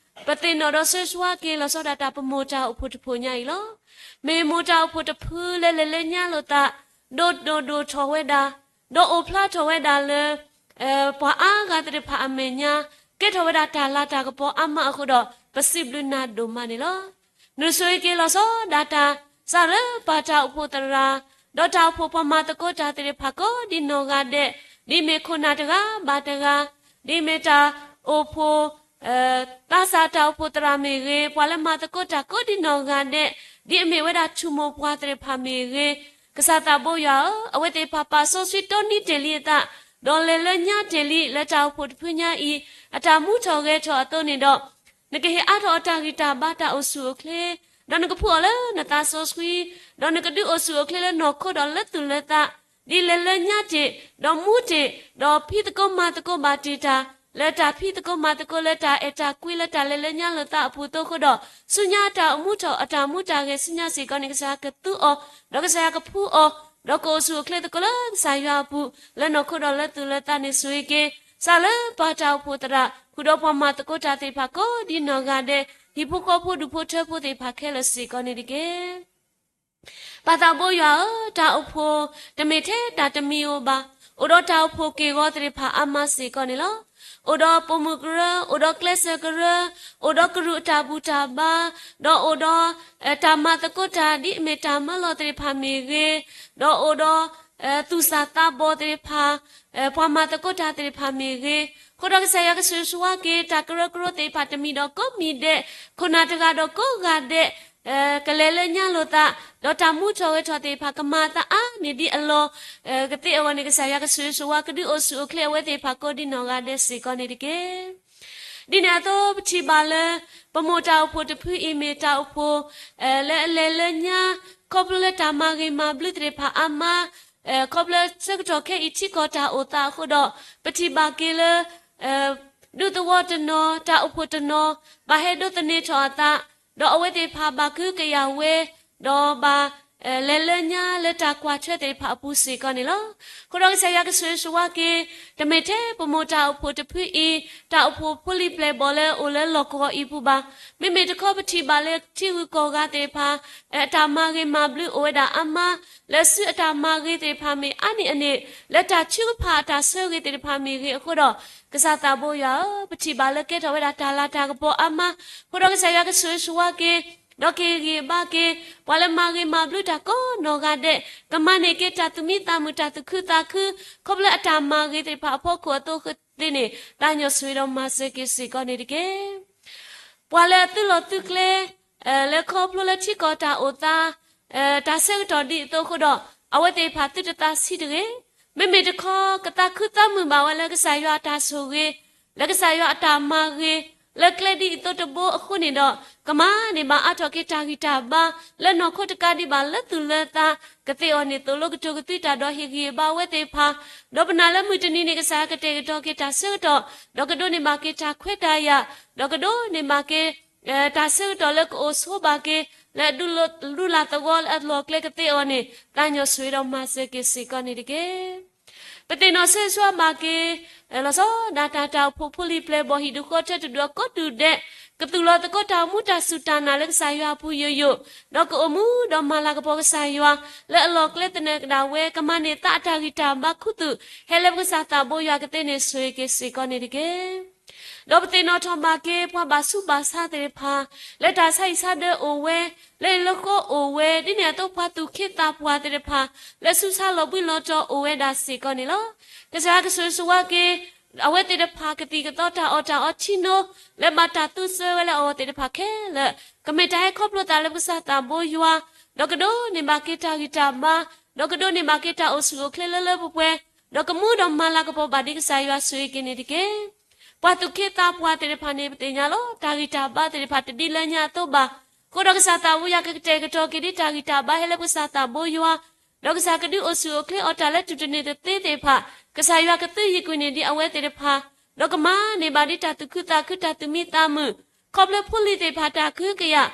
ပသ့ၣ်နီၣ်ဒီးဆၢဂ့ၤဆၢဝါက့ၤလီၤဆီဒၣ်တၢ် ပမိၢ်တၢ်အိၣ်ဖှိၣ်တဖှိၣ်ညါအံၤလီၤ. မ့ၢ်မိၢ်တၢ်အိၣ်ဖှိၣ်တဖုလၢလဲၤလၢညါလိာ်သး, ဒိၣ်ဒိၣ်ဒိၣ်ထီၣ်ဝဲဒၣ်, ဒီးအိၣ်ဖျါထီၣ်ဝဲဒၣ်လၢ ပှၤအါဂၤသ့ၣ်တဖၣ်အမဲာ်ညါ, ကဲထီၣ်ဝဲဒၣ်တၢ်လၤတၢ်ကပီၤအါမးအဃိဒီး ပစံးဘျုးနၤဒိၣ်မးန့ၣ်လီၤ. နဆိၣ်ဂ့ၤက့ၤလီၤဆီဒၣ်တၢ် စးလၢပၢ်တၢ်အိၣ်ဖှိၣ်သရၣ်, ဒီးတၢ်အိၣ်ဖှိၣ်ပှၤမၤသကိးတၢ်သ့ၣ်တဖၣ်ကိးဒ်နီၢ်ဂၤဒဲး, ဒ်မ့ၢ်ခိၣ်နၢ်တဂၤဘၣ်တဂၤ, ဒ်မ့ၢ်တၢ်အိၣ်ဖှိၣ် သးစၢ်တၢ်အိၣ်ဖှိၣ်သရၣ်မ့ၢ်ဂ့ၤ, ပှၤလၢမၤသကိးတၢ်ကိးဒ်နီၢ်ဂၤဒဲး, ဒ်အမ့ၢ်ဝဲဒၣ်ထူၣ်မိၢ်ပှၢ်သ့ၣ်တဖၣ်မ့ၢ်ဂ့ၤ, ကစၢ်သးဘိယွၤဧၢ, အဝဲသ့ၣ်တဖၣ်ပာ်စီဆှံတီနံတ့ၢ်လံအသး, ဒီးလဲၤလၢညါတ့ၢ်လံလၢတၢ်အိၣ်ဖှိၣ်တဖုညါအံၤ, အတၢ်မူထီၣ်ဂဲၤထီၣ်အသိးန့ၣ်ဒီး, နကဟ့ၣ်အါထီၣ်အီၤတၢ်ဂံၢ်တၢ်ဘါတၢ်အိၣ်ဆူၣ်အိၣ်ချ့, ဒီးနကဖှူအီၤလၢနသးစီဆှံ, ဒီးနကဒုးအိၣ်ဆူၣ်အိၣ်ချ့လၢနီၢ်ခိဒီးလၢသူၣ်လၢသး, ဒ်လဲၤလၢညါတ့ၢ်, ဒီးမူတ့ၢ်, ဒီးဖံးသကိးမၤသကိးဘၣ်တ့ၢ်တၢ်, လၢတၢ်ဖံးသကိးမၤသကိးလၢတၢ်အဲၣ်တၢ်ကွံလၢတၢ်လဲၤလၢညါလိာ်သးအပူၤအသိးအဃိဒီး, ဆူညါတၢ်အိၣ်မူထီၣ်အတၢ်မူတၢ်ဂဲၤဆူညါစ့ၢ်ကီးန့ၣ် ကစၢ်ယွၤကသူအီၤ, ဒီးကစၢ်ယွၤကဖှူအီၤ, ဒီးကအိၣ်ဆူၣ်အိၣ်ချ့သကိးလၢကစၢ်ယွၤအပူၤ, လၢနီၢ်ခိဒီးလၢသူၣ်လၢသးန့ၣ်ဆိၣ်ဂ့ၤက့ၤ, စးလၢပၢ်တၢ်အိၣ်ဖှိၣ်သရၣ်, ဃုာ်ဒီးပှၤမၤသကိးတၢ်သ့ၣ်တဖၣ်ကိးဒ်နီၢ်ဂၤဒဲး, ဟံၣ်ဖိဃီဖိဒူၣ်ဖိထၢဖိသ့ၣ်တဖၣ်ခဲလၢာ်စ့ၢ်ကီးန့ၣ်တက့ၢ်. ပၢ်သးဘိယွၤဧၢ, တၢ်အိၣ်ဖှိၣ်တမ့ၢ်ထဲတၢ်တမံၤဧိၤဘၣ်, အိၣ်ဒီးတၢ်အိၣ်ဖှိၣ်က့ၢ်ဂီၤသ့ၣ်တဖၣ်အါမးစ့ၢ်ကီးန့ၣ်လီၤ. အိၣ်ဒီးပိာ်မုၣ်ကရၢ, အိၣ်ဒီးကျဲးစၢးကရၢ, အိၣ်ဒီးကရူၢ်အတၢ်ဘူၣ်တၢ်ဘါ, ဒီးအိၣ်ဒီး တၢ်မၤသကိးတၢ်ဒ်အမ့ၢ်တၢ်မၢလီၤသ့ၣ်တဖၣ်မ့ၢ်ဂ့ၤ, ဒီးအိၣ်ဒီး သူၣ်စၢ်သးဘီၣ်သ့ၣ်တဖၣ်, ပှၤမၤသကိးတၢ်သ့ၣ်တဖၣ်မ့ၢ်ဂ့ၤ, အဃိဒီးကစၢ်ယွၤကဆိၣ်ဂ့ၤဆိၣ်ဝါက့ၤ တၢ်ကရၢကရိသ့ၣ်တဖၣ်တမံၤဒီးကိးမံၤဒဲး, ခိၣ်နၢ်တဂၤဒီးကိးဂၤဒဲး, ကလဲၤလၢညါလိာ်သး, ဒီးတၢ်မူထီၣ်ဂဲၤထီၣ်သ့ၣ်တဖၣ်ကမၤအသးအါန့ၢ်ဒံးအလီၢ် ကသ့အဂီၢ်န့ၣ် ကစၢ်ယွၤကဆိၣ်ဂ့ၤဆိၣ်ဝါကဒုးအိၣ်ဆူၣ်အိၣ်ချ့အဝဲသ့ၣ်တဖၣ်ကိးဒ်နီၢ်ဂၤဒဲးစ့ၢ်ကီးန့ၣ်တက့ၢ်. ဒ်န့ၣ်အသိး ပထံၣ်ဘၣ်လၢ ပမိၢ်တၢ်အိၣ်ဖှိၣ်တဖုအံၤမ့ၢ်တၢ်အိၣ်ဖှိၣ် လၢအလဲၤလၢညါ ခီဖျိလၢတၢ်မၤဂ့ၤမၤဘျုးသ့ၣ်တဖၣ်အါမး, ခီဖျိဆၢကတီၢ်ခဲအံၤထံကီၢ်တၢ်အိၣ်သးအဃိဒီး ပထံၣ်ဘၣ်က့ၤလၢ ဒူသဝီတနီၤ တၢ်အိၣ်ဖှိၣ်တနီၤ ဘၣ်ဟဲဒိးသန့ၤထီၣ်အသး, ဒီးအဝဲသ့ၣ်တဖၣ်ဘၣ်ကဟုကယာ်ဝဲ, ဒီးဘၣ်လဲၤလၢညါလၢတၢ်ကွၢ်ထွဲသ့ၣ်တဖၣ်အပူၤစ့ၢ်ကီးန့ၣ်လီၤ. အဃိဒီးကစၢ်ယွၤကဆိၣ်ဂ့ၤဆိၣ်ဝါက့ၤ တမ့ၢ်ထဲပမိၢ်တၢ်အိၣ်ဖှိၣ်တဖုအံၤ, တၢ်အိၣ်ဖှိၣ်ဖိလံၤပျဲၢ်ဘီၣ်လၢအိၣ်လၢလီၢ်ကဝီၤအံၤပူၤဘၣ်. မ့မ့ၢ်တခီပထံၣ်ဘၣ်လၢထံဂုၤကီၢ်ဂၤသ့ၣ်တဖၣ် အတၢ်မၤဂ့ၤမၤဘျုးအိၣ်ဝဲဒၣ်အါမး, လၢစုအတၢ်မၤဂ့ၤသ့ၣ်တဖၣ်မ့ၢ်အါန့ၢ်အန့ၣ်, လၢတၢ်ထုကဖၣ်အတၢ်ဆၢဂ့ၤသ့ၣ်တဖၣ်မ့ၢ်ဂ့ၤအဃိဒီး, ကစၢ်သးဘိယွၤဧၢ, ပထံၣ်ဘၣ်လၢကဲထီၣ်ဝဲဒၣ်တၢ်လၤတၢ်ကပီၤအါမး, အဃိဒီးကစၢ်ယွၤကဆိၣ်ဂ့ၤဆိၣ်ဝါက့ၤ, ဒီးကဟ့ၣ်ဂံၢ်ဘါက့ၤ ပှၤလၢမၤဂ့ၤမၤဘျုးတၢ်ကိးနီၢ်ဂၤဒဲး, ကမၤန့ၢ်က့ၤတၢ်သူၣ်မံသးမုာ်တၢ်သူၣ်ခုသးခု, ခီဖျိအတၢ်မၤဂ့ၤသ့ၣ်တဖၣ်အဖီခိၣ်အသိးသ့န့ၣ် သးညီဆိၣ်ဂ့ၤဒီးမၤစၢၤက့ၤစ့ၢ်ကီးန့ၣ်တက့ၢ်. ပှၤလၢအသုးလီၢ်သုးကျဲ လၢခီဖျိလၢထံကီၢ်တၢ်အိၣ်သး တၢ်ဆၢကတီၢ်ဒ်အသိးအဃိဒီး, အဝဲသ့ၣ်တဖၣ်သုတသးဆံးတဂ့ၤ. မ့မ့ၢ်တခီ ကသးခုသးမုာ်ဘၣ်ဝဲလၢကစၢ်ယွၤအတၢ်ဆိၣ်ဂ့ၤ, လၢကစၢ်ယွၤအတၢ်မၤဂ့ၤ, လၢကျဲဒ်အသိးတဘိအဃိန့ၣ်ဒီး, ကမၤန့ၢ်ဘၣ်အါထီၣ်က့ၤတၢ်ဂံၢ်တၢ်ဘါ လၢနီၢ်ခိတကးဒံးဘၣ်လၢသူၣ်လၢသး, ကသ့အီၤန့ၣ်သိၣ်လိကတိၤကသွံတၢ်ဒီးဟ့ၣ်ဂံၢ်ဟ့ၣ်ဘါအဝဲသ့ၣ်တဖၣ်, ဒီးပနာ်လၢမုၢ်တနံၤန့ၣ် ကစၢ်ယွၤကတဲာ်ကတီၤက့ၤတၢ်ဆၢကတီၢ်, ဒီးကဒိးန့ၢ်ဘၣ်က့ၤတၢ်ခွဲးတၢ်ယာ်, ဒီးကဒိးန့ၢ်ဘၣ်က့ၤ တၢ်ဆၢကတီၢ်လၢကအိၣ်ဆိးဘၣ်က့ၤ လၢဒူလၢ်သဝီလၢအလီၢ်ကျဲကသ့အီၤန့ၣ် သးညီဆိၣ်ဂ့ၤဒီးမၤစၢၤက့ၤစ့ၢ်ကီးန့ၣ်တက့ၢ်. ပသ့ၣ်နီၣ်ဆၢဂ့ၤဆၢဝါဘၣ်က့ၤ လီၤဆီဒၣ်တၢ် တၢ်အိၣ်ဖှိၣ်ဖိလံၤပျဲၢ်ဘီၣ်ဟံၣ်ဒူၣ်ဃီထၢတဒူၣ်အကိးဒူၣ်ဒဲး, ကသူၣ်လီၤသကိးတၢ်အိၣ်မူတၢ်စူၢ်တၢ်နာ်လၢကစၢ်ယွၤအပူၤယိာ်ယိာ်, ဒီးကအိၣ်မူဒီးမၤလၤကပီၤကစၢ်ယွၤ လၢအလီၢ်ကျဲသနၢၣ်ကဒါဝဲ ကမၤန့ၢ်သးအတၢ်ဂံၢ်တၢ်ဘါခူသူၣ် ဟဲလၢပကစၢ်သးဘိယွၤကသ့န့ၣ်ဆိၣ်ဂ့ၤက့ၤစ့ၢ်ကီးန့ၣ်တက့ၢ်. ဒီးပသ့ၣ်နီၣ်ထီၣ်ဘၣ်က့ၤ ပှၤဘၣ်ဆူးဘၣ်ဆါသ့ၣ်တဖၣ် လၢတၢ်ဆါဟံၣ်ဆါဒၢးအိၣ်ဝဲ, လၢလၢဃီအိၣ်ဝဲ, ဒ်န့ၣ်အသိးပှၤသူၣ်က့သးပှၢ်သ့ၣ်တဖၣ် လၢဆူးဆါလီၤဘှံးလီၤတီၤအိၣ်ဝဲဒၣ်စ့ၢ်ကီးန့ၣ်လီၤ. ကစၢ်ယွၤကဆိၣ်ဂ့ၤဆိၣ်ဝါက့ၤ အဝဲသ့ၣ်တဖၣ်ကသံၣ်ကသီတၢ်အီၣ်တၢ်အီထံနိ လၢဘၣ်တၢ်သူစၢဝဲလၢအဂီၢ်သ့ၣ်တဖၣ်ခဲလၢာ်, ကမ့ၢ်တၢ်ဟဲခီဖျိသးလၢပကစၢ်သးဘိယွၤ, ဒီးကဒိးန့ၢ်ဘၣ်က့ၤတၢ်ဂံၢ်တၢ်ဘါ, ဒီးကဒိးန့ၢ်ဘၣ်က့ၤတၢ်အိၣ်ဆူၣ်အိၣ်ချ့လၢလၢပှဲၤပှဲၤ, ဒီးကမူဒီးမၤလၤကပီၤဘၣ်ဒ်ကစၢ်ယွၤဆိၣ်ဂ့ၤက့ၤန့ၣ်တက့ၢ်. ပှၤသူၣ်က့သးပှၢ်သ့ၣ်တဖၣ်န့ၣ် ပသ့ၣ်ညါလီၤတၢ်ဂံၢ်တၢ်ဘါသ့ၣ်တဖၣ်တဒ်လၢညါအသိးဘၣ်. အဃိဒီးကစၢ်သးဘိယွၤကကတဲာ်ကတီၤက့ၤဒ်တၢ်ဂံၢ်တၢ်ဘါဟဲလၢပကစၢ်သးဘိယွၤ, ဒီးကစၢ်ကဒုးအိၣ်ဆူၣ်အိၣ်ချ့အီၤတၢ်လၢတူၢ်တန့ၢ်တသ့သ့ၣ်တဖၣ်, ကစၢ်ယွၤကသုဟံးကွံာ်န့ၢ်ဒံးအဝဲသ့ၣ်တဖၣ်, ဒီးကမၤန့ၢ်ဘၣ်ဒ်တၢ်သူၣ်ခုသးခုတၢ်သူၣ်မံသးမုာ်, ခီဖျိဖိလံၤသ့ၣ်တဖၣ်တၢ်ကဟုကယာ်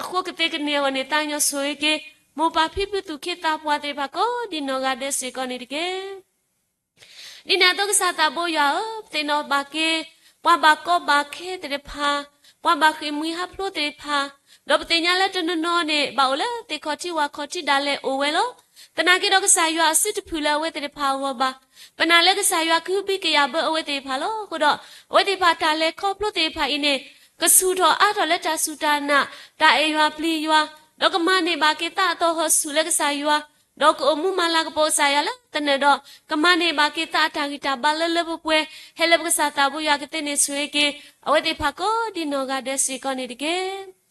အဃိကသ့ကန့ၢ်အဂီၢ်န့ၣ် သးညီဆိၣ်ဂ့ၤက့ၤ မိၢ်ပၢ်ဖံဖုသူၣ်က့သးပှၢ်သ့ၣ်တဖၣ်ကိးဒ်နီၢ်ဂၤဒဲးစ့ၢ်ကီးန့ၣ်တက့ၢ်. ဒ်န့ၣ်အသိးကစၢ်သးဘိယွၤဧၢ, ပသ့ၣ်နီၣ်ဘၣ်က့ၤ ပှၤဘၣ်ကီဘၣ်ခဲသ့ၣ်တဖၣ်, ပှၤဘၣ်ဃ့ၢ်မှံဟးဖျိးသ့ၣ်တဖၣ်, ဒီးပသ့ၣ်ညါလၢတနီၤနီၤန့ၣ် ဘၣ်အိၣ်လၢသ့ၣ်ခီၣ်ထံးဝၣ်ခီၣ်ထံးဒၣ်လဲာ်အိၣ်ဝဲလီၤ. သနာ်က့ဒီးကစၢ်ယွၤအစုတဖုၣ်လၢအဝဲသ့ၣ်တဖၣ်အဂီၢ်ဘၣ်. ပနာ်လၢကစၢ်ယွၤကဟုဘံၣ်ကယာ်ဘၢအဝဲသ့ၣ်တဖၣ်လီၤ. အဃိဒီး အဝဲသ့ၣ်တဖၣ်တၢ်လဲၤခီဖျိသ့ၣ်တဖၣ်အံၤန့ၣ် ကဆူၣ်ထီၣ်အါထီၣ်လၢတၢ်စူၢ်တၢ်နာ်, တၢ်အဲၣ်ယွၤပျံၤယွၤ, ဒီးကမၤန့ၢ်ဘၣ်က့ၤသးအသီၣ်ဟီၣ်ဆူၣ်လၢကစၢ်ယွၤ, ဒီးကအိၣ်မူမၤလၤကပီၤကစၢ်ယွၤလၢသနၢၣ်ဒီး ကမၤန့ၢ်ဘၣ်က့ၤသးအတၢ်ဂံၢ်တၢ်ဘါလၢလၢပှဲၤပှဲၤ ဟဲလၢပကစၢ်သးဘိယွၤကသ့န့ၣ်ဆိၣ်ဂ့ၤက့ၤ အဝဲသ့ၣ်တဖၣ်ကိးဒ်နီၢ်ဂၤဒဲးစ့ၢ်ကီးန့ၣ်တက့ၢ်.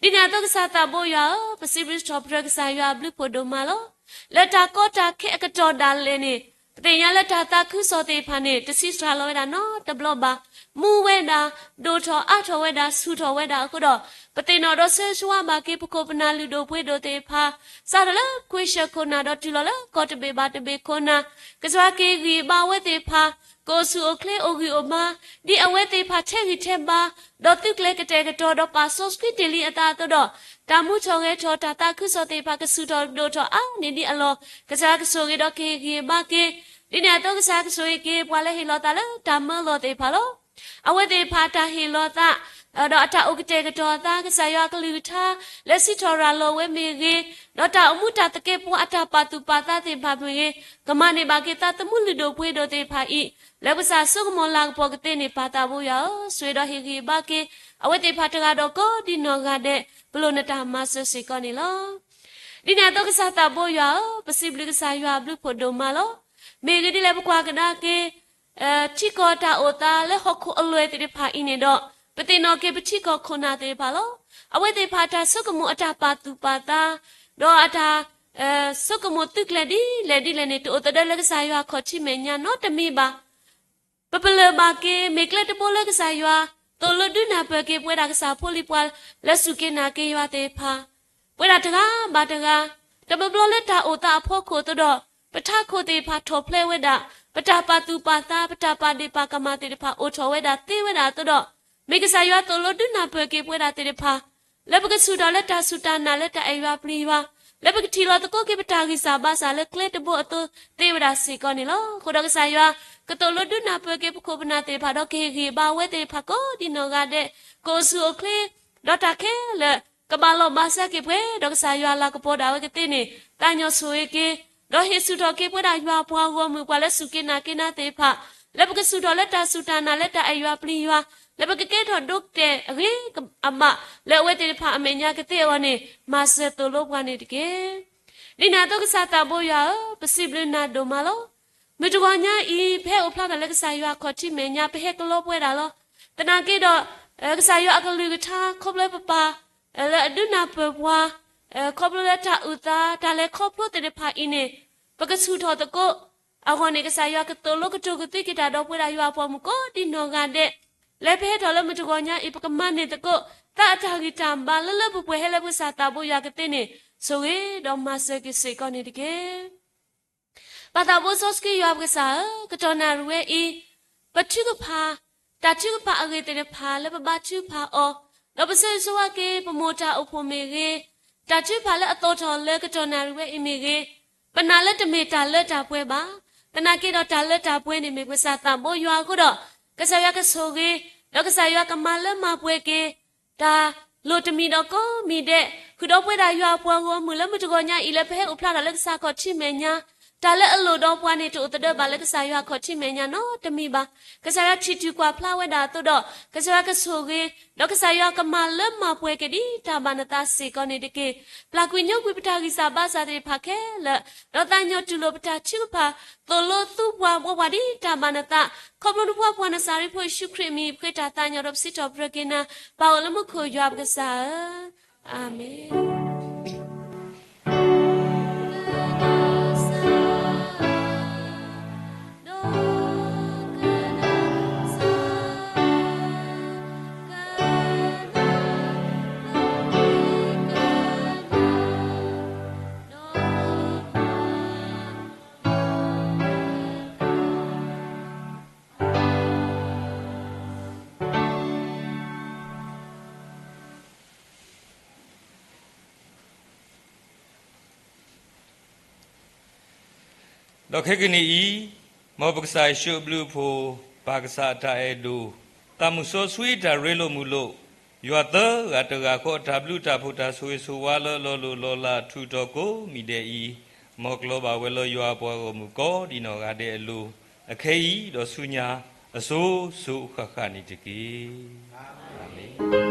ဒ်န့ၣ်အသိးကစၢ်သးဘိယွၤဧၢ, ပစံးဘျုးထီၣ်ပတြၢၤကစၢ်ယွၤအဘျုးဖှိၣ်ဒိၣ်မးလီၤ. လၢတၢ်ကီတၢ်ခဲအကတီၢ်ဒၣ်လဲာ်န့ၣ် ပသ့ၣ်ညါလၢတၢ်သးခုကစီၣ်သ့ၣ်တဖၣ်န့ၣ် တဆံးစှၤလီၤဝဲဒၣ်နီတဘျီဘၣ်. မူဝဲဒၣ်, ဒိၣ်ထီၣ်အါထီၣ်ဝဲဒၣ်, ဆူၣ်ထီၣ်ဝဲဒၣ်အဃိဒီး ပသ့ၣ်နီၣ်ဒီးဆၢဂ့ၤဆၢဝါဘၣ်က့ၤ ပခိၣ်ပနၢ်လုၢ်ဒိၣ်ပှ့ၤဒိၣ်သ့ၣ်တဖၣ်, စးထီၣ်လၢခွ့ဆၢၣ်ခိၣ်နၢ်ဒီးတုၤလီၤလၢကီၢ်တဘ့ၣ်ဘၣ်တဘ့ၣ်ခိၣ်နၢ်, ကစၢ်ယွၤက့ၤဂံၢ်ဘါအဝဲသ့ၣ်တဖၣ်, ကအိၣ်ဆူၣ်အိၣ်ချ့အိၣ်ဂံၢ်အိၣ်ဘါ, ဒ်အဝဲသ့ၣ်တဖၣ်ထဲဂံၢ်ထဲဘါ ဒီးသုးကျဲၤကတဲာ်ကတီၤဒီးပာ်စီဆှံတ့ၢ်လံအသးအသိးဒီး တၢ်မူထီၣ်ဂဲၤထီၣ်တၢ်သးခုကစီၣ်သ့ၣ်တဖၣ်ကဆူၣ်ထီၣ်ဒိၣ်ထီၣ်အါန့ၢ်ဒံးအလီၢ် ကစၢ်ယွၤကဆိၣ်ဂ့ၤဒီးကဟ့ၣ်ဂံၢ်ဟ့ၣ်ဘါက့ၤ, ဒ်န့ၣ်အသိးကစၢ်ယွၤကဆိၣ်ဂ့ၤက့ၤ ပှၤလၢဟ့ၣ်လီၤသးလၢတၢ်မၢလီၢ်သ့ၣ်တဖၣ်လီၤ. အဝဲသ့ၣ်တဖၣ်အတၢ်ဟ့ၣ်လီၤသး ဒီးအတၢ်အိၣ်ကတဲာ်ကတီၤအသး ကစၢ်ယွၤအကလုၢ်ကထါ လၢစံးထီၣ်ရၤလီၤဝဲမ့ၢ်ဂ့ၤ, ဒီးတၢ်အိၣ်မူတၢ်သကဲးပဝးအတၢ်ပာ်သူၣ်ပာ်သးသ့ၣ်တဖၣ်မ့ၢ်ဂ့ၤ, ကမၤန့ၢ်ဘၣ်က့ၤသးသမူလုၢ်ဒိၣ်ပှ့ၤဒိၣ်သ့ၣ်တဖၣ်အံၤ လၢပကစၢ်ဆိကမိၣ်လၤကပီၤကသ့န့ၣ် ပၢ်သးဘိယွၤဧၢ, ဆိၣ်ဂ့ၤဒီးဟ့ၣ်ဂံၢ်ဟ့ၣ်ဘါက့ၤ အဝဲသ့ၣ်တဖၣ်တဂၤဒီးကိးဒ်နီၢ်ဂၤဒဲး ပလိၣ်နတၢ်မၤစၢၤစ့ၢ်ကီးန့ၣ်လီၤ. ဒ်န့ၣ်အသိးကစၢ်သးဘိယွၤဧၢ, ပစံးဘျုးကစၢ်ယွၤအဘျုးဖှိၣ်ဒိၣ်မးလီၤ. မ့ၢ်ဂ့ၤဒ်လဲၣ်ပကွၢ်ကဒါက့ၤ ထံကီၢ်တၢ်အိၣ်သးလၢဟီၣ်ခိၣ်အလွဲၢ်သ့ၣ်တဖၣ်အံၤန့ၣ်ဒီး ပသ့ၣ်နီၣ်က့ၤပထံကီၢ်ခိၣ်နၢ်သ့ၣ်တဖၣ်လီၤ. အဝဲသ့ၣ်တဖၣ်တၢ်ဆိကမိၣ်အတၢ်ပာ်သူၣ်ပာ်သး ဒီးအတၢ် ဆိကမိၣ်သုးကျဲၤဒ်လဲၣ်ဒ်လဲၣ်န့ၣ် တအိၣ်သဒၢလၢကစၢ်ယွၤခီၣ်ထံးမဲာ်ညါနီတမံၤဘၣ်. ပပလၢၢ်ဘၣ်က့ၤ မ့ၢ်ကျဲတဘိလၢကစၢ်ယွၤ သိၣ်လိဒုးနၢ်ပၢၢ်က့ၤပဝဲဒၣ်ကစၢ်ဖိလံၤပှၤလၢစူၢ်က့ၤနာ်က့ၤယွၤသ့ၣ်တဖၣ် ပဝဲဒၣ်တဂၤဘၣ်တဂၤ တဘျီဘျီလၢတၢ်အိၣ်သးအဖီခိၣ်အသိးဒီး ပထးခိၣ်သ့ၣ်တဖၣ်ထီၣ်ဖျဲးဝဲဒၣ်, ပတၢ်ပာ်သူၣ်ပာ်သး ပတၢ်ပာ်ဒ့ၣ်ပာ်ကမၣ်သ့ၣ်တဖၣ်အိၣ်ထီၣ်ဝဲဒၣ်သ့ဝဲဒၣ်အသိးဒီး မ့ၢ်ကစၢ်ယွၤသိၣ်လိဒုးနၢ်ပၢၢ်က့ၤပဝဲဒၣ်သ့ၣ်တဖၣ် လၢပကဆူၣ်ထီၣ်လၢတၢ်စူၢ်တၢ်နာ်လၢတၢ်အဲၣ်ယွၤပျံၤယွၤ, လၢပကထံၣ်လီၤသကိးက့ၤပတၢ်ဂံၢ်စၢ်ဘါစၢ်လၢကျဲတဘိအသိးသ့ဝဲဒၣ်စ့ၢ်ကီးန့ၣ်လီၤ. အဃိဒီးကစၢ်ယွၤ ကသိၣ်လိဒုးနၢ်ပၢၢ်က့ၤပခိၣ်ပနၢ်သ့ၣ်တဖၣ်ဒီးကဟ့ၣ်ဂံၢ်ဘါအဝဲသ့ၣ်တဖၣ်ကိးဒ်နီၢ်ဂၤဒဲး, ကအိၣ်ဆူၣ်အိၣ်ချ့ ဒီးတၢ်ခဲလၢာ် ကဘၣ်လီၢ်ဘၣ်စးက့ၤပှဲၤဒီးကစၢ်ယွၤလၤကပီၤဒၣ်ဝဲကသ့န့ၣ် သးညီဆိၣ်ဂ့ၤက့ၤ, ဒီးဟ့ၣ်ဆူၣ်ထီၣ်က့ၤပဝဲဒၣ်ယွၤအပှၤဂီၢ်မုၢ်ပှၤလၢစူၢ်က့ၤနာ်က့ၤနၤသ့ၣ်တဖၣ် လၢပကဆူၣ်ထီၣ်လၢတၢ်စူၢ်တၢ်နာ်လၢတၢ်အဲၣ်ယွၤပျံၤယွၤ, လၢပကကဲထီၣ်ဒိကတဲာ်အဂ့ၤအဘၣ် လၢအဝဲသ့ၣ်တဖၣ်အမဲာ်ညါကသ့အဂီၢ်န့ၣ် မၤစၢၤသိၣ်လိပှၤန့ၣ်တက့ၢ်. ဒ်န့ၣ်အသိးကစၢ်သးဘိယွၤဧၢ, ပစံးဘျုးနၤဒိၣ်မးလီၤ. မုၢ်တဂီၤညါအံၤ ပဟဲအိၣ်ဖျါထီၣ်လၢကစၢ်ယွၤခီၣ်ထံးမဲာ်ညါ ပဟဲကလီပှဲၤဒၣ်လီၤ. သနာ်က့ဒီး ကစၢ်ယွၤအကလုၢ်ကထါ ခီဖျိပပၢ် လၢအဒုးနၢ်ပၢၢ်ပှၤ ခီဖျိလၢတၢ်အုၣ်သး တၢ်လဲၤခီဖျိသ့ၣ်တဖၣ်အံၤန့ၣ် ပကဆူၣ်ထီၣ်သကိးအဂီၢ်န့ၣ် ကစၢ်ယွၤကသိၣ်လိကတိၤကသွံက့ၤတၢ်ဒီးပဝဲဒၣ်ယွၤအပှၤမုၣ်ကိးဒ်နီၢ်ဂၤဒဲး, လၢပဟဲထီၣ်လၢမုၢ်တဂီၤညါအံၤ ပကမၤန့ၢ်သကိး သးအတၢ်ဂံၢ်တၢ်ဘါလၢလၢပှဲၤပှဲၤ ဟဲလၢပကစၢ်သးဘိယွၤကသ့န့ၣ် ဆိၣ်ဂ့ၤဒီးမၤစၢၤက့ၤစ့ၢ်ကီးန့ၣ်တက့ၢ်. ပၢ်သးဘိစီဆှံယွၤပကစၢ်ဧၢ, ကတီၢ်နၣ်ရံၣ်ဝဲအံၤ ပထုကဖၣ် တၢ်ထုကဖၣ်အဂ့ၢ်သ့ၣ်တဖၣ်လၢပဘါထုကဖၣ်အီၤ, ဒီးပဆၢဂ့ၤဆၢဝါက့ၤ ပမိၢ်တၢ်အိၣ်ဖှိၣ်မ့ၢ်ဂ့ၤ, တၢ်ထုကဖၣ်လၢအသီၣ်ထီၣ်လၢကတီၢ်နၣ်ရံၣ်ဝဲအံၤမ့ၢ်ဂ့ၤ, ပနာ်လၢတမ့ၢ်တၢ်လၢတၢ်ပှဲၤဘၣ်. သနာ်က့ဒီးတၢ်လၢတၢ်ပှဲၤန့ၣ်မ့ၢ်ပကစၢ်သးဘိယွၤအဃိဒီး ကစၢ်ယွၤကဆိၣ်ဂ့ၤ, ဒီးကစၢ်ယွၤကမၤလၢမၤပှဲၤက့ၤ တၢ်လိၣ်တမံၤဒီးကိးမံၤဒဲး, ဃုာ်ဒီးပဝဲဒၣ်ယွၤအပှၤဂီၢ်မုၢ်လၢမုၢ်တဂီၤညါအံၤ လၢပဟဲအိၣ်ဖျါထီၣ်လၢကစၢ်ခီၣ်ထံးမဲာ်ညါ, တၢ်လၢအလိၣ်ဒီးပှၤန့ၣ် တအိၣ်သဒၢဘၣ်လၢကစၢ်ယွၤခီၣ်ထံးမဲာ်ညါနီတမံၤဘၣ်. ကစၢ်ယွၤထံၣ်တုၤကွၢ်ဖျါဝဲဒၣ်အသိးဒီး ကစၢ်ယွၤကဆိၣ်ဂ့ၤ, ဒီးကစၢ်ယွၤကမၤလၢမၤပှဲၤက့ၤဒ်တၢ်ဘၣ်နသးစ့ၢ်ကီးန့ၣ်တက့ၢ်. ပျၢ်ကွံာ်ညိကွံာ်ပတၢ်ဂံၢ်စၢ်ဘါစၢ်သ့ၣ်တဖၣ်ခဲလၢာ်, ဒီးသးညီတူၢ်လိာ်ပတၢ်ထုကဖၣ် သိၣ်လိသူပှၤဘှီပှၤဒ်တၢ်ဘၣ်နသး, ခီဖျိနဖိခွါပှၤနစၤရ့းဖိယ့ၣ်ၡူးခရံာ်အမံၤ ပဃ့တၢ်သးညီဒီးပစံးထီၣ်ပတြၢၤက့ၤနၤ, ပၢ်အိၣ်လၢမူခိၣ်ယွၤပကစၢ်ဧၢ, အၤမ့ၣ်. ဒီးခဲကနံၣ်အံၤ, မ်ပကစၢ်ယ့ၣ်ၡူးအဘျုးအဖှိၣ်, ပၢ်ကစၢ်အတၢ်အဲၣ်ဒိၣ်, သးမုၢ်စီဆှံတၢ်ရ့လိာ်မုာ်လိာ်, ယွၤသၢဂၤတဂၤဃီအတၢ်ဘျုးတၢ်ဖှိၣ်တၢ်ဆိၣ်ဂ့ၤဆိၣ်ဝါလၢအလီၤလိၢ်လီၤလးအထူးအတီၤကိးမံၤဒဲးအံၤ, မ်ကျီၤဘၣ်ဝဲလၢယွၤအပှၤဂီၢ်မုၢ်ကိးဒံးနီၢ်ဂၤဒဲးအလိၤ, အခဲအံၤဒီးဆူညါအစိၤစိၤဃၣ်ဃၣ်န့ၣ်တက့ၢ်. အၤမ့ၣ်.